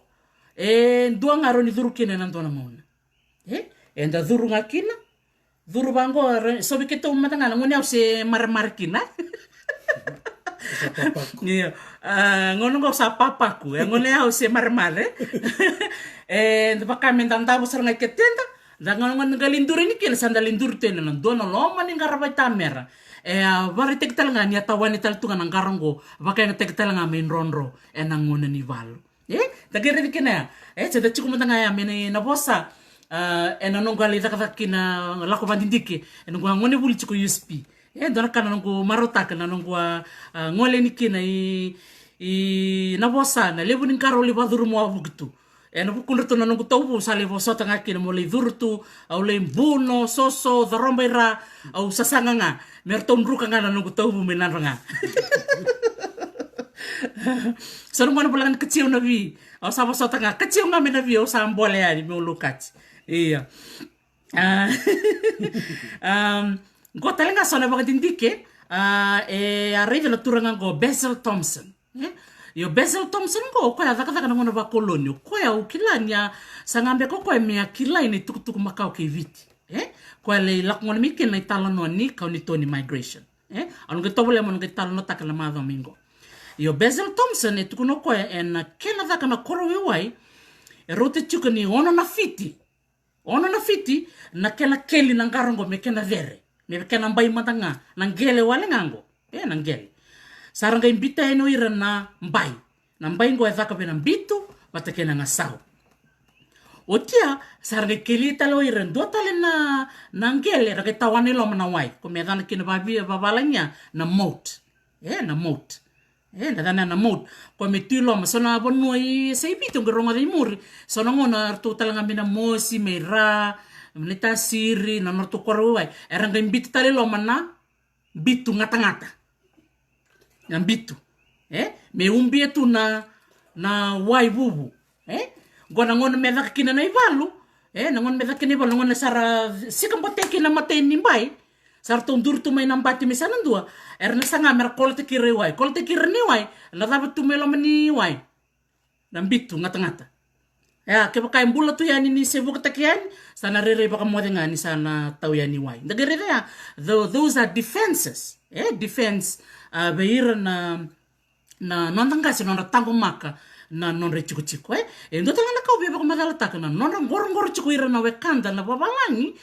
e dua ga rawa ni curu kina ena dua na gauna. E, eda curu ga kina. Curu vaqo, re-, so vei keitou mada ga na gauna au se maremare kina. Io. A, gauna qo sa papaku, e gauna au se maremare. E, da vaka meda davo sara ga i keteda. Da gauna qo da qai lai duri yani kina, sa da lai duri tu yani ena dua na loma ni qara vaitamera. E a vakaraitaki tale ga ni a tawani tale tu ga na qara qo, vakayagataki tale ga mai drodro ena gauna ni valu. E, da qai raica kina ya. E, se da tiko mada ga ya mai Navosa, a, ena noqu a lai cakacaka kina, lako vakadidike, ena noqu a gonevuli tiko U S P. E, dua na ka na noqu marautaka na noqu a, a, gole yani kina i, i Navosa, na levu ni qara au lai vakacuruma wavoki tu. Ena vukudratou na noqu tauvu, sa lai vosota ga kina meu lai curu tu, au lai buno, soso, caroba i ra, au sasaga ga. Me ratou druka ga na noqu tauvu me nadra ga. So na gauna voleka ni katia au na vi, au sa vosota ga, katia au ga me na vi, au sa bole yani meu lukati. Ia. A, am, qo tale ga so na vakadidike, a, e a raica na turaga qo Basil Thompson. E? Io, Basil Thompson qo, o koya a cakacaka na gauna vakoloni. O koya au kila ni a saga beka o koya me a kilai na itukutuku makawa kei Viti. E? Koya lai lako gole mai kina na italanoa ni Kaunitoni migration. E? Au na qai tovolea meu na qai talanoataka na macawa mai qo. Io, Basil Thompson e tukuna o koya ena kena caka na koro waiwai, e rauta tiko ni ono na fiti. Ono na fiti na kena keli na qara qo me kena cere. Me kena bai mada ga, na qele wale ga qo. E, na qele. Sa ra qai biuta yani o ira na bai. Na bai qo e caka vei na bitu vata kei na gasau. Oti ya, sa ra qai keli tale o ira dua tale na, na qele, ra qai tawana i loma na wai. Ko me yacana kina vavi-, vavalagi ya na moat. E, na moat. E, na yacana na moat. Ko me tu i loma, so na vanua i, se i Viti, au qai rogoca i muri. So na gauna ratou tale ga mai Namosi, mai Ra, mai Naitasiri, na nodratou koro waiwai. Era qai biuta tale i loma na bitu gatagata. Na bitu. E? Me ubia tu na, na wai vuvu. E? Qo na gauna me caka kina na ivalu. E? Na gauna me caka kina na ivalu. Na gauna sa ra sikabotea kina na matai ni bai. Sa ratou duri tu mai na bati mai sa na dua. Era na saga me ra kolotaki ira i wai. Kolotaki ira ni wai. Na cava tu mai loma ni wai. Na bitu gatagata. Ia, kevaka e bula tu yani ni se vukataki yani, sa na rairai vakamoce ga ni sa na tau yani wai. Da qai raica ya, tho-, those are defenses. E, defense, a, vei ira na, na noda qase, nodra taqomaka na nodra itikotiko, e. E dua tale ga na ka au via vakamacalataka, na nodra qoroqoro tiko ira na wekada na vavalagi,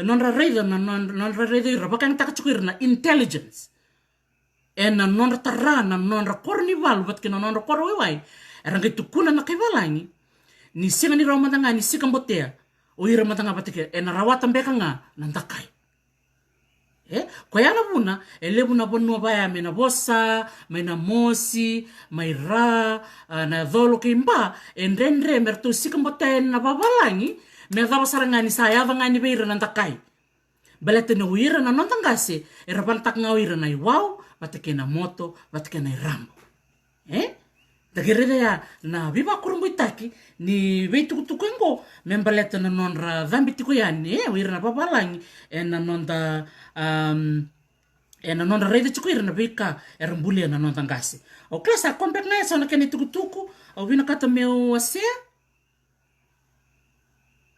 nodra raica, na nodra, nodra raica ira, vakayagataka tiko ira na intelligence. Ena nodra tara na nodra koro ni valu vata kei na nodra koro waiwai, era qai tukuna na kaivalagi ni sega ni rawa mada ga ni sikabotea o ira mada ga vata kei, ena rawata beka ga na dakai. E, koya na vuna e levu na vanua vaya mai Navosa, mai Namosi, mai Ra, a, Nacolo kei Ba, e dredre me ratou sikabotea yani na vavalagi, me yacova sara ga ni sa yaco ga yani vei ira na dakai. Baleta ni o ira na noda qase, era vanataka ga o ira na iwau vata kei na moto vata kei na irabo. E? Da qai raica ya na veivakurabuitaki ni veitukutuku oqo me baleta na nodra cabe tiko yani, e, o ira na vavalagi ena noda, am, ena nodra raica tiko ira na veika era bulia na noda qase. O kila sa koya beka ga eso na kena itukutuku au vinakata meu wasea.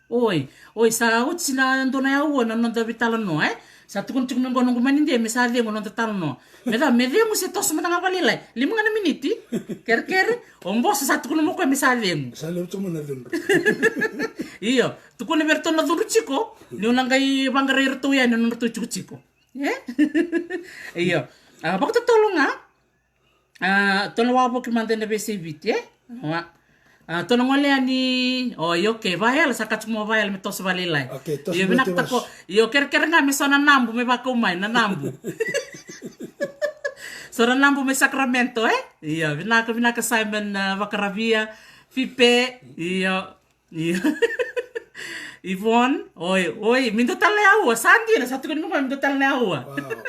Oi, oi, sa oti na dua na aua na noda veitalanoa, e? Sa tukuna tiko mai qo noqu manidia me sa cegu na noda talanoa. Me cava, me cegu se toso mada ga vakalailai? Lima ga na miniti. Kerekere, o Bosa sa tukuna mai o koya me sa cegu. Sa levu tu mai na cudru. Io, tukuna vei iratou na cudru tiko, niu na qai vaqarai iratou yani na nodratou tikotiko. E? Io. A, vakatotolo ga. A, tou na wavoki mada ena veiyasai Viti, e? Wa. A, tou na gole yani, o, io, okay, vayala, sa kaci mo vayala me toso vakalailai. Okay, toso. Io, vinaka tiko. Io, kerekere ga me so na nabu me vakau mai, na nabu. Tora Nabu mai Sacramento, e? Io, vinaka, vinaka Simon, ah, Vakaravia, Fipe, io, io. Ivon, oi, oi, me dua tale na aua, sa dina, sa tukuni mai me dua tale na aua. Wow.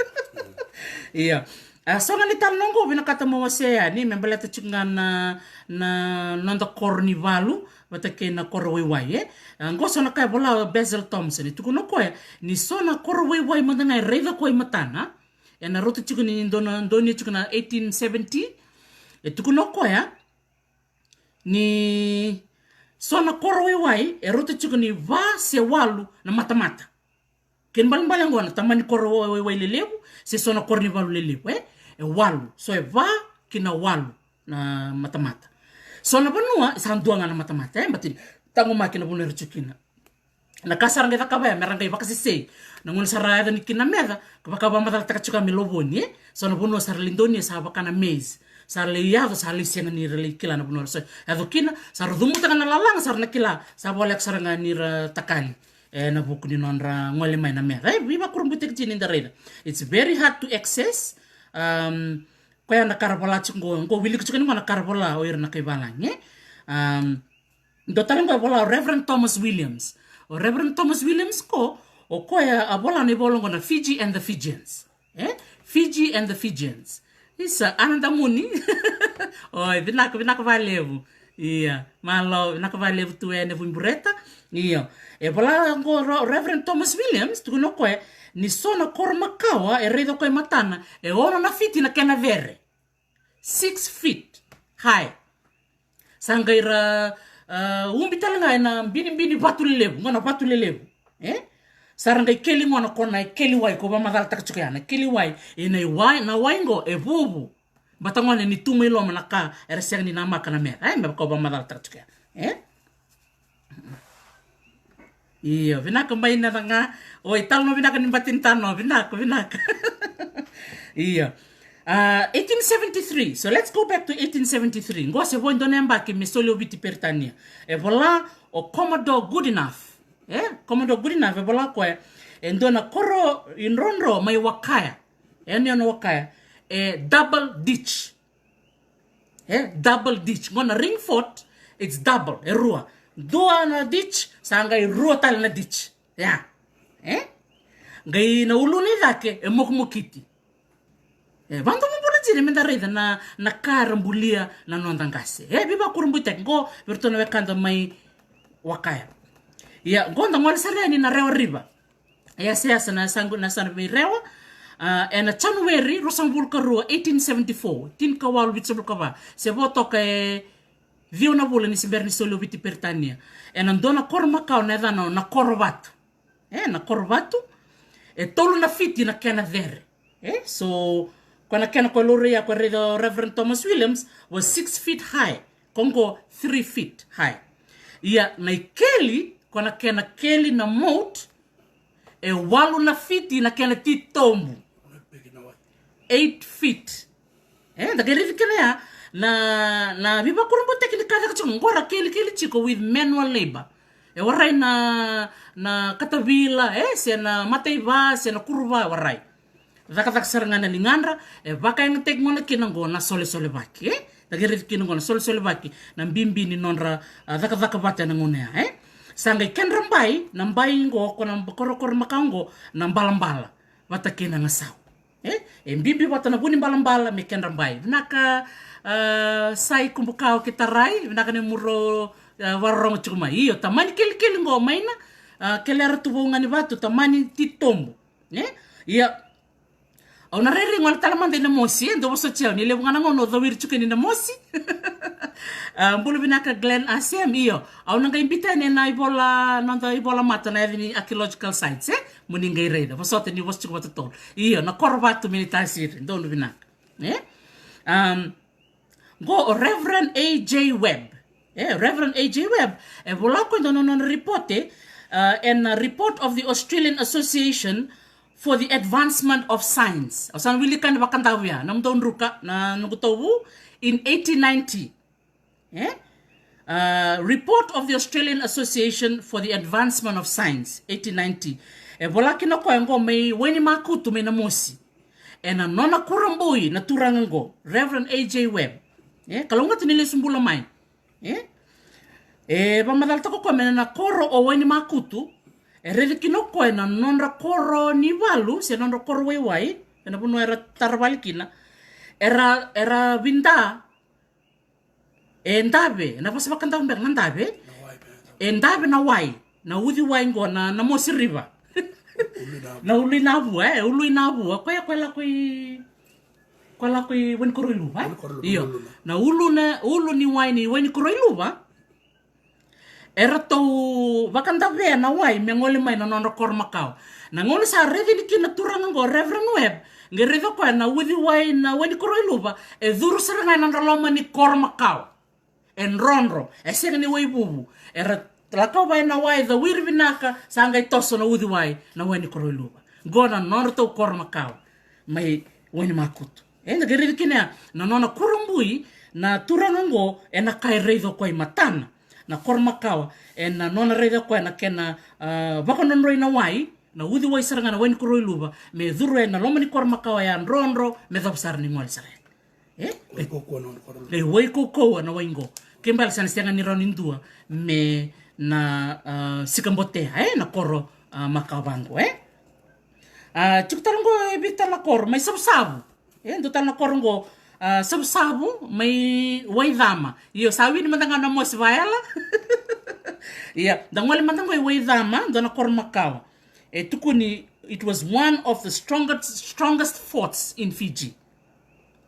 Io. A, so ga ni tale noqu vinakata mo wasea yani, me baleta tiko ga na, na noda koro ni valu, vata kei na koro waiwai, e? A, qo so na ka e vola o Basil Thompson, e tukuna o koya, ni so na koro waiwai mada ga e raica koya i matana, ena rauta tiko ni dona, donia tiko na eighteen seventy, e tukuna o koya, ni so na koro waiwai, e rauta tiko ni va se walu na matamata. Kena ibalebale oqo na tamani koro waiwai lelevu, se so na koro ni valu lelevu, e? E walu. So e va ki na walu na matamata. So na vanua, e sa dua ga na matamata, e? Baleta ni taqomaki na vanua era tiko kina. Na ka sa ra qai cakava ya, me ra qai vakasesei. Na gauna sa ra yaco yani kina na meca, ka vakavamacalataka tiko ya me lovoni, e? So na vanua sa ra lai donia, sa vaka na maze. Sa ra lai yaco, sa ra lai sega ni ra lai kila na vanua ra sa yaco kina, sa ra cumutaka na lalaga, sa ra na kila, sa voleka sara ga ni ra takali. E, na vuku ni nodra gole mai na meca. E, veivakurabuitaki tiko ni da raica. It's very hard to access. Um, koya na ka ra vola tiko qo, qo wilika tiko ni qo na ka ra vola o ira na kai valagi, e? Um, dua tale qo e vola o Reverend Thomas Williams. O Reverend Thomas Williams qo, o koya a vola na ivola qo na Fiji and the Fijians. E? Fiji and the Fijians. Isa, ana damuni. Oi, vinaka, vinaka valevu. Ia, malo, vinaka valevu tu ene vui bureta. Io. E vola qo Ro-, Reverend Thomas Williams, tukuna o koya, ni so na koro makawa, e raica o koya i matana, e ono na fiti na kena cere. Six feet high. Sa qai ra, ah, ubi tale ga ena binibini vatu lelevu, qo na vatu lelevu. E? Sa ra qai keli qo na ko na keli wai, ko vakamacalataka tiko ya, na keli wai, ena iwai, na wai qo, e vuvu. Baleta gona ni tu mai loma na ka, era sega ni namaka na meca, e? Me vaka au vakamacalataka tiko ya. E? Io, vinaka mai na ga. Oi, talo vinaka ni bati ni tano, vinaka, vinaka. Io. Ah, eighteen seventy-three. So let's go back to eighteen seventy-three. Qo se vo e dua na yabaki me soli o Viti Peritania. E vola o Commodore Goodenough. E? Commodore Goodenough, e vola o koya, e dua na koro idrodro mai Wakaya. E, ni ono Wakaya. E double ditch. E, double ditch. Qo na ring fort, it's double, e rua. Dua na ditch, sa qai rua tale na ditch. Ia. E? Qai na uluna i cake, e mokimokiti. E, vakadomobula dina me da raica na, na ka era bulia na noda qase. E, veivakurabuitaki qo, vei iratou na wekada mai Wakaya. Ia, qo da gole sara yani na Rewa River. E yasayasa na yasaqu, na yasana vei Rewa, ah, ena January ruasagavulu ka rua, eighteen seventy-four, tinikawalu vitusagavulu ka va. Se vo toka e ciwa na vula ni se bera ni soli o Viti Peritania. Ena dua na koro makawa na yacana o Nakorovatu. E, Nakorovatu. E tolu na fiti na kena cere. E, so, ko na kena ko laurai ya ko raica o Reverend Thomas Williams was six feet high. Ko qo three feet high. Ia, na ikeli, ko na kena keli na moat, e walu na fiti na kena titobu. Eight feet. E, da qai raici kina ya, na, na veivakurabuitaki ni ka caka tiko, qo ra kelikeli tiko with manual labor. E warai na, na katavila, e, se na mataiva, se na kuruva, e warai. Cakacaka sara ga na ligadra, e vakayagataki gona kina qo na solesolevaki, e? Da qai raici kina qo na solesolevaki, na bibi ni nodra, ah, cakacaka vata ena gauna ya, e? Sa qai kedra bai, na bai qo, ko na korokoro makawa qo, na balabala vata kei na gasau. E? E bibi vata na vu ni balabala me kedra bai. Vinaka, ah, Sai Kubukao kei Tarai, vinaka ni murau, ah, vakarorogo tiko mai. Io, tamani kelikeli qo mai na, ah, kelera tu vou ga ni vatu, tamani titobu. E? Ia, au na rairai gole tale mada i Namosi, e, dou vosoti au, ni levu ga na gauna au cawiri tiko yani i Namosi. Ah, bula vinaka Glenn Asem, io. Au na qai biuta yani na ivola, noda ivola mata na yaca ni archaeological sites, e? Mo ni qai raica, vosota ni vosa tiko vakatotolo. Io, Nakorovatu, Minitasiri, donu vinaka. E? Um, Qo o Reverend A J Webb. E, Reverend A J Webb, e vola o koya e dua na nona ripote, ah, ena Report of the Australian Association for the Advancement of Science. Au sa na wilika yani vakadavo ya, nomudou druka, na noqu tauvu, in eighteen ninety. E? Ah, Report of the Australian Association for the Advancement of Science, eighteen ninety. E vola kina o koya qo mai Wainimakutu mai Namosi. Ena nona kurabui na turaga oqo, Reverend A J Webb. E kalougata ni lesu bula mai. E e vakamacalataka o koya me na koro o Wainimakutu, e raica kina o koya na nodra koro ni valu se nodra koro waiwai, ena vanua era tara vale kina, era, era vida. E dave, na vosa vakadave beka na dave. E dave na wai, na uciwai qo na, na Mosi River. Na ulu i Navua, e ulu i Navua, koya, koya lako i, koya lako i Wainikoroi Luva. Io. Na ulu, na ulu ni wai ni Wainikoroi Luva. E ratou vakadavea na wai me gole mai na nodra koro makawa. Na gauna sa raici ni kina turaga oqo Reverend Webb, qai raica o koya na uciwai na Wainikoroi Luva e curu sara ga ena nodra loma ni koro makawa. E drodro, e sega ni waivuvu. Era lakova ena wai, cawiri vinaka, sa qai toso na uciwai na Wainikoroi Luva. Qo na nodratou koro makawa mai Wainimakutu. E da qai raica kina ya na nona kurabui na turaga oqo, ena ka e raica o koya i matana. Na koro makawa, ena nona raica o koya na kena, a, vakadrodroi na wai, na uciwai sara ga na Wainikoroi Luva, me curu ena loma ni koro makawa ya drodro, me cava sara ni gole sara ya. E? Wai kaukaua na wai. E wai kaukaua na wai qo. Ke bale sa na sega ni rawa ni dua me na, a, sikabotea, e, na koro, a, makawa vaqo, e? A, tiko tale qo e vica tale na koro mai Savusavu. E dua tale na koro qo, a, Savusavu mai Waicama. Io, sa wini mada ga na Mosi Vaela. Ia, da gole mada qo i Waicama, dua na koro makawa. E tukuni, it was one of the strongest, strongest forts in Fiji.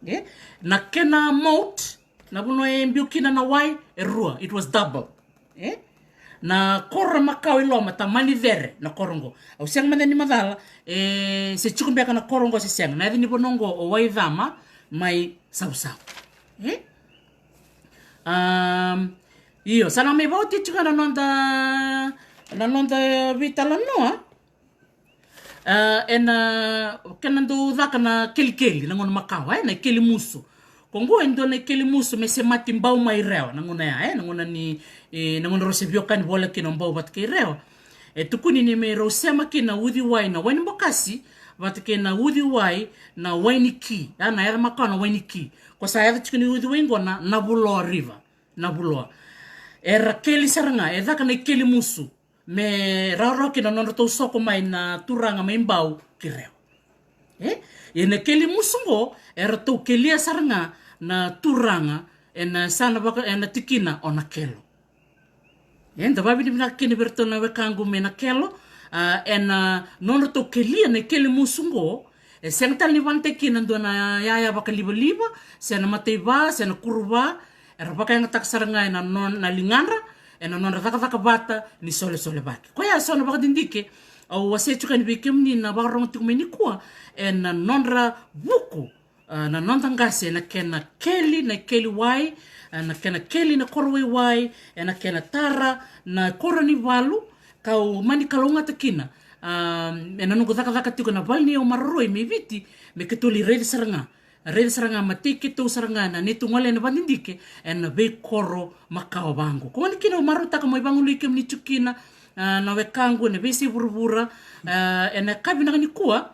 E? Na kena moat, na vanua e biu kina na wai, e rua, it was double. E? Na koro makawa i loma, Tamanicere, na koro qo. Au sega mada ni macala, e, se tiko beka na koro qo se sega. Na yaca ni vanua qo o Waicama mai Savusavu. E? Am, io, sa na mai vaoti tiko na noda, na noda veitalanoa. A, ena kena dau caka na kelikeli na gauna makawa, e, na ikeli musu. Ko qo e dua na ikeli musu me semati Bau mai Rewa na gauna ya, e, na gauna ni, e, na gauna rau se veiwekani voli kina o Bau vata kei Rewa. E tukuni ni me rau sema kina uciwai na Wainibokasi vata kei na uciwai na Wainiki. A, na yaca makawa na Wainiki. Ko sa yaca tiko ni uciwai qo na, na Vuloa River, na Vuloa. Era keli sara ga, e caka na ikeli musu me rawarawa kina na nodratou soko mai na turaga mai Bau ki Rewa. E? Ia na keli musu qo, eratou kelia sara ga na turaga ena yasana vaka, ena tikina o Nakelo. E, da vavinavinaka kina vei iratou na wekaqu mai Nakelo, a, ena nodratou kelia na ikeli musu qo, e sega tale ni vanataki kina dua na yaya vakalivaliva, se na mataiva, se na kuruva, era vakayagataka sara ga ena nona, na ligadra, ena nodra cakacaka vata ni solesolevaki. Koya eso na vakadidike au wasea tiko yani vei kemuni na vakarorogo tiko mai nikua, ena nodra vuku, a, na noda qase ena kena keli, na ikeli wai, a, na kena keli na koro waiwai, ena kena tara na koro ni valu, kau mani kalougata kina, a, ena noqu cakacaka tiko na vale ni yau maroroi mai Viti, me keitou lai raici sara ga. Raici sara ga, matei keitou sara ga na neitou gole ena vakadidike ena veikoro makawa vaqo. Ko gona kina au marautaka mo ivagului kemuni tiko kina, a, na wekaqu ena veisei vuravura, a, ena ka vinaka nikua,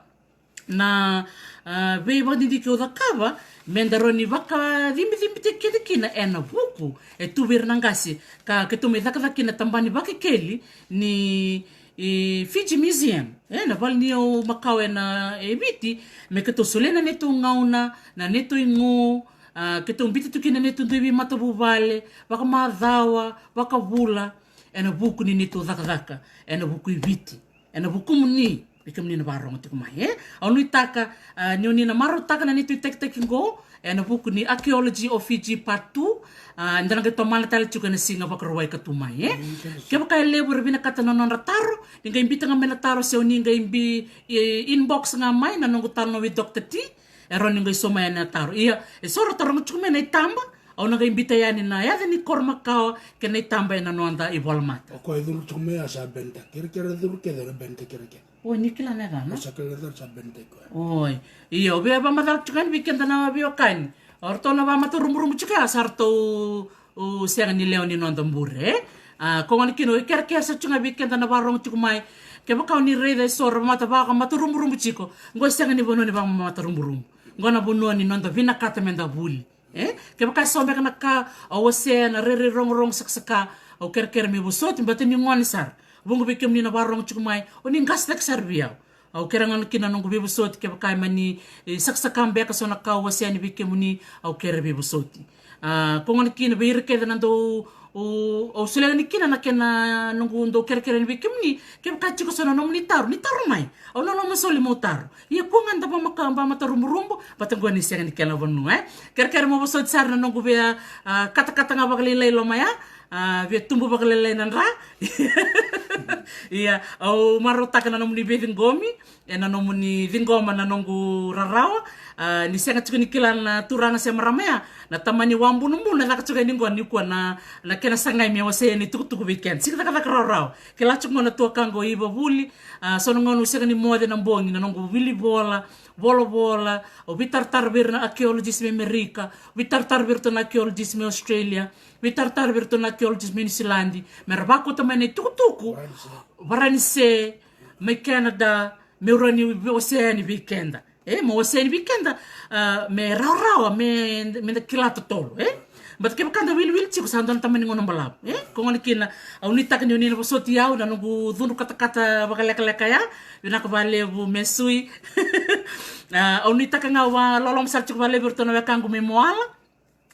na, a, veivakadidike au cakava, me da rawa ni vakacibicibitaki keda kina ena vuku e tu vei ira na qase, ka keitou mai cakacaka kina tabana ni vakekeli ni, e, Fiji Museum, e, na vale ni yau makawa ena, e, Viti, me keitou solia na neitou gauna, na neitou igu, a, keitou biuta tu kina na neitou dui veimatavuvale, vakamacawa, vakavula, ena vuku ni neitou cakacaka ena vuku i Viti, ena vukumuni, vei kemuni na vakarorogo tiko mai, e? Au nuitaka, a, ni oni na marautaka na neitou itakitaki qo ena vuku ni Archaeology of Fiji Part two, a, eda na qai tomana tale tiko ena siga Vakarauwai ka tu mai, e? Mm, kevaka e levu era vinakata na nodra taro, ni qai biuta ga mai na taro se oni qai bi, e, inbox ga mai na noqu talanoa vei Doctor T, e rawa ni qai sauma yani na taro. Ia, eso ra taroga tiko mai na itaba, au na qai biuta yani na yaca ni koro makawa kei na itaba ena noda ivolamata. O koya e curu tiko mai ya sa Benetaki. Kerekere curu kece na Benetaki, kerekere. O, ni kila na yacana? O sa kila na yacana sa Benetaki koya. Oi. Ia, au via vakamacala tiko yani vei keda na veiwekani. O ratou na vakamataruburubu tiko ya sa ratou, o, sega ni lewe ni noda bure, e? A, ko gona kina, au kerekere sara tiko ga vei keda na vakarorogo tiko mai. Kevaka o ni raica eso ra mata vakamataruburubu tiko, qo e sega ni vanua ni vakamataruburubu. Qo na vanua ni noda vinakata meda vuli. E? Kevaka e so beka na ka au wasea na rairai rogorogo sakasaka, au kerekere meu vosoti, baleta ni gone sara. Vuqa vei kemuni na varogo tiko mai, o ni qase cake sara vei au. Au kerea ga kina na noqu veivosoti, kevaka e mani, e, sakasaka beka so na ka au wasea yani vei kemuni, au kerea veivosoti. A, ko gona kina vei ira kece na dau, o, au solia yani kina na kena noqu dau kerekere yani vei kemuni, kevaka tiko so na nomuni taro, ni taro mai. Au na loma soli meu taro. Ia kua ga da vamaka, vamataruburubu, baleta qo ni sega ni kena vanua, e? Kerekere meu vosoti sara na noqu via, a, katakata ga vakalailai loma ya, a, via tubu vakalailai na dra. Ia, au marautaka na nomuni veiciqomi, ena nomuni ciqoma na noqu rarawa. A, ni sega tiko ni kila na turaga se marama ya, na tamani wabunubunu na caka tiko yani qo nikua na, na kena sagai me wasea ni tukutuku vei keda. Sega ni cakacaka rawarawa. Kila tiko qo na tuakaqu o Ivavuli, a, so na gauna au sega ni moce na bogi, na noqu wili vola, volavola, au veitaratara vei ira na archaeologist mai Amerika, veitaratara vei iratou na archaeologist mai Australia, veitaratara vei iratou na archaeologist mai Niusiladi, me ra vakauta mai na itukutuku, Varanise, mai Canada, meu rawa ni wasea yani vei keda. E, meu wasea yani vei keda, a, me rawarawa, me, me da kila totolo, e? Baleta kevaka da wiliwili tiko sa dua na tamani gauna balavu, e? Ko gona kina, au nuitaka ni o ni na vosoti au, na noqu cudru katakata vakalekaleka ya, vinaka vakalevu me sui. A, au nuitaka ga au vakaloloma sara tiko vakalevu vei iratou na wekaqu mai Moala.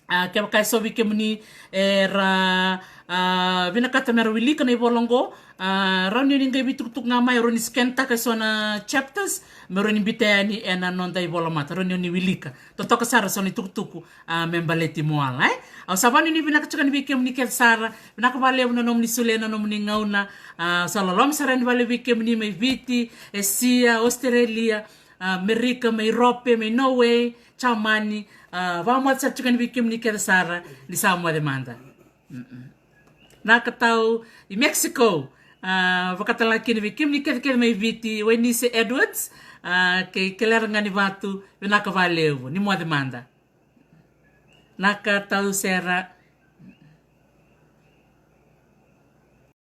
A, kevaka e so vei kemuni era, a, vinakata me ra wilika na ivola oqo, a, rawa ni o ni qai veitukutuku ga mai, rawa ni scan-taka e so na chapters, me rawa ni biuta yani ena noda ivola mata, rawa ni o ni wilika. Totoka sara so na itukutuku, a, me baleti Moala, e? Au sa vakanuinui vinaka tiko yani vei kemuni kece sara, vinaka vakalevu na nomuni solia na nomuni gauna, a, au sa loloma sara yani vakalevu vei kemuni mai Viti, Esia, Australia, a, Amerika, mai Europe, mai Norway, Jamani, a, vakamoce sara tiko yani vei kemuni kece sara, ni sa moce mada. Mm-mm. Naka tau i Mexico, a, vakatalega kina vei kemuni kecekece mai Viti, Wainise Edwards, a, kei Kelera Ganivatu, vinaka vakalevu, ni moce mada. Naka tau Sera,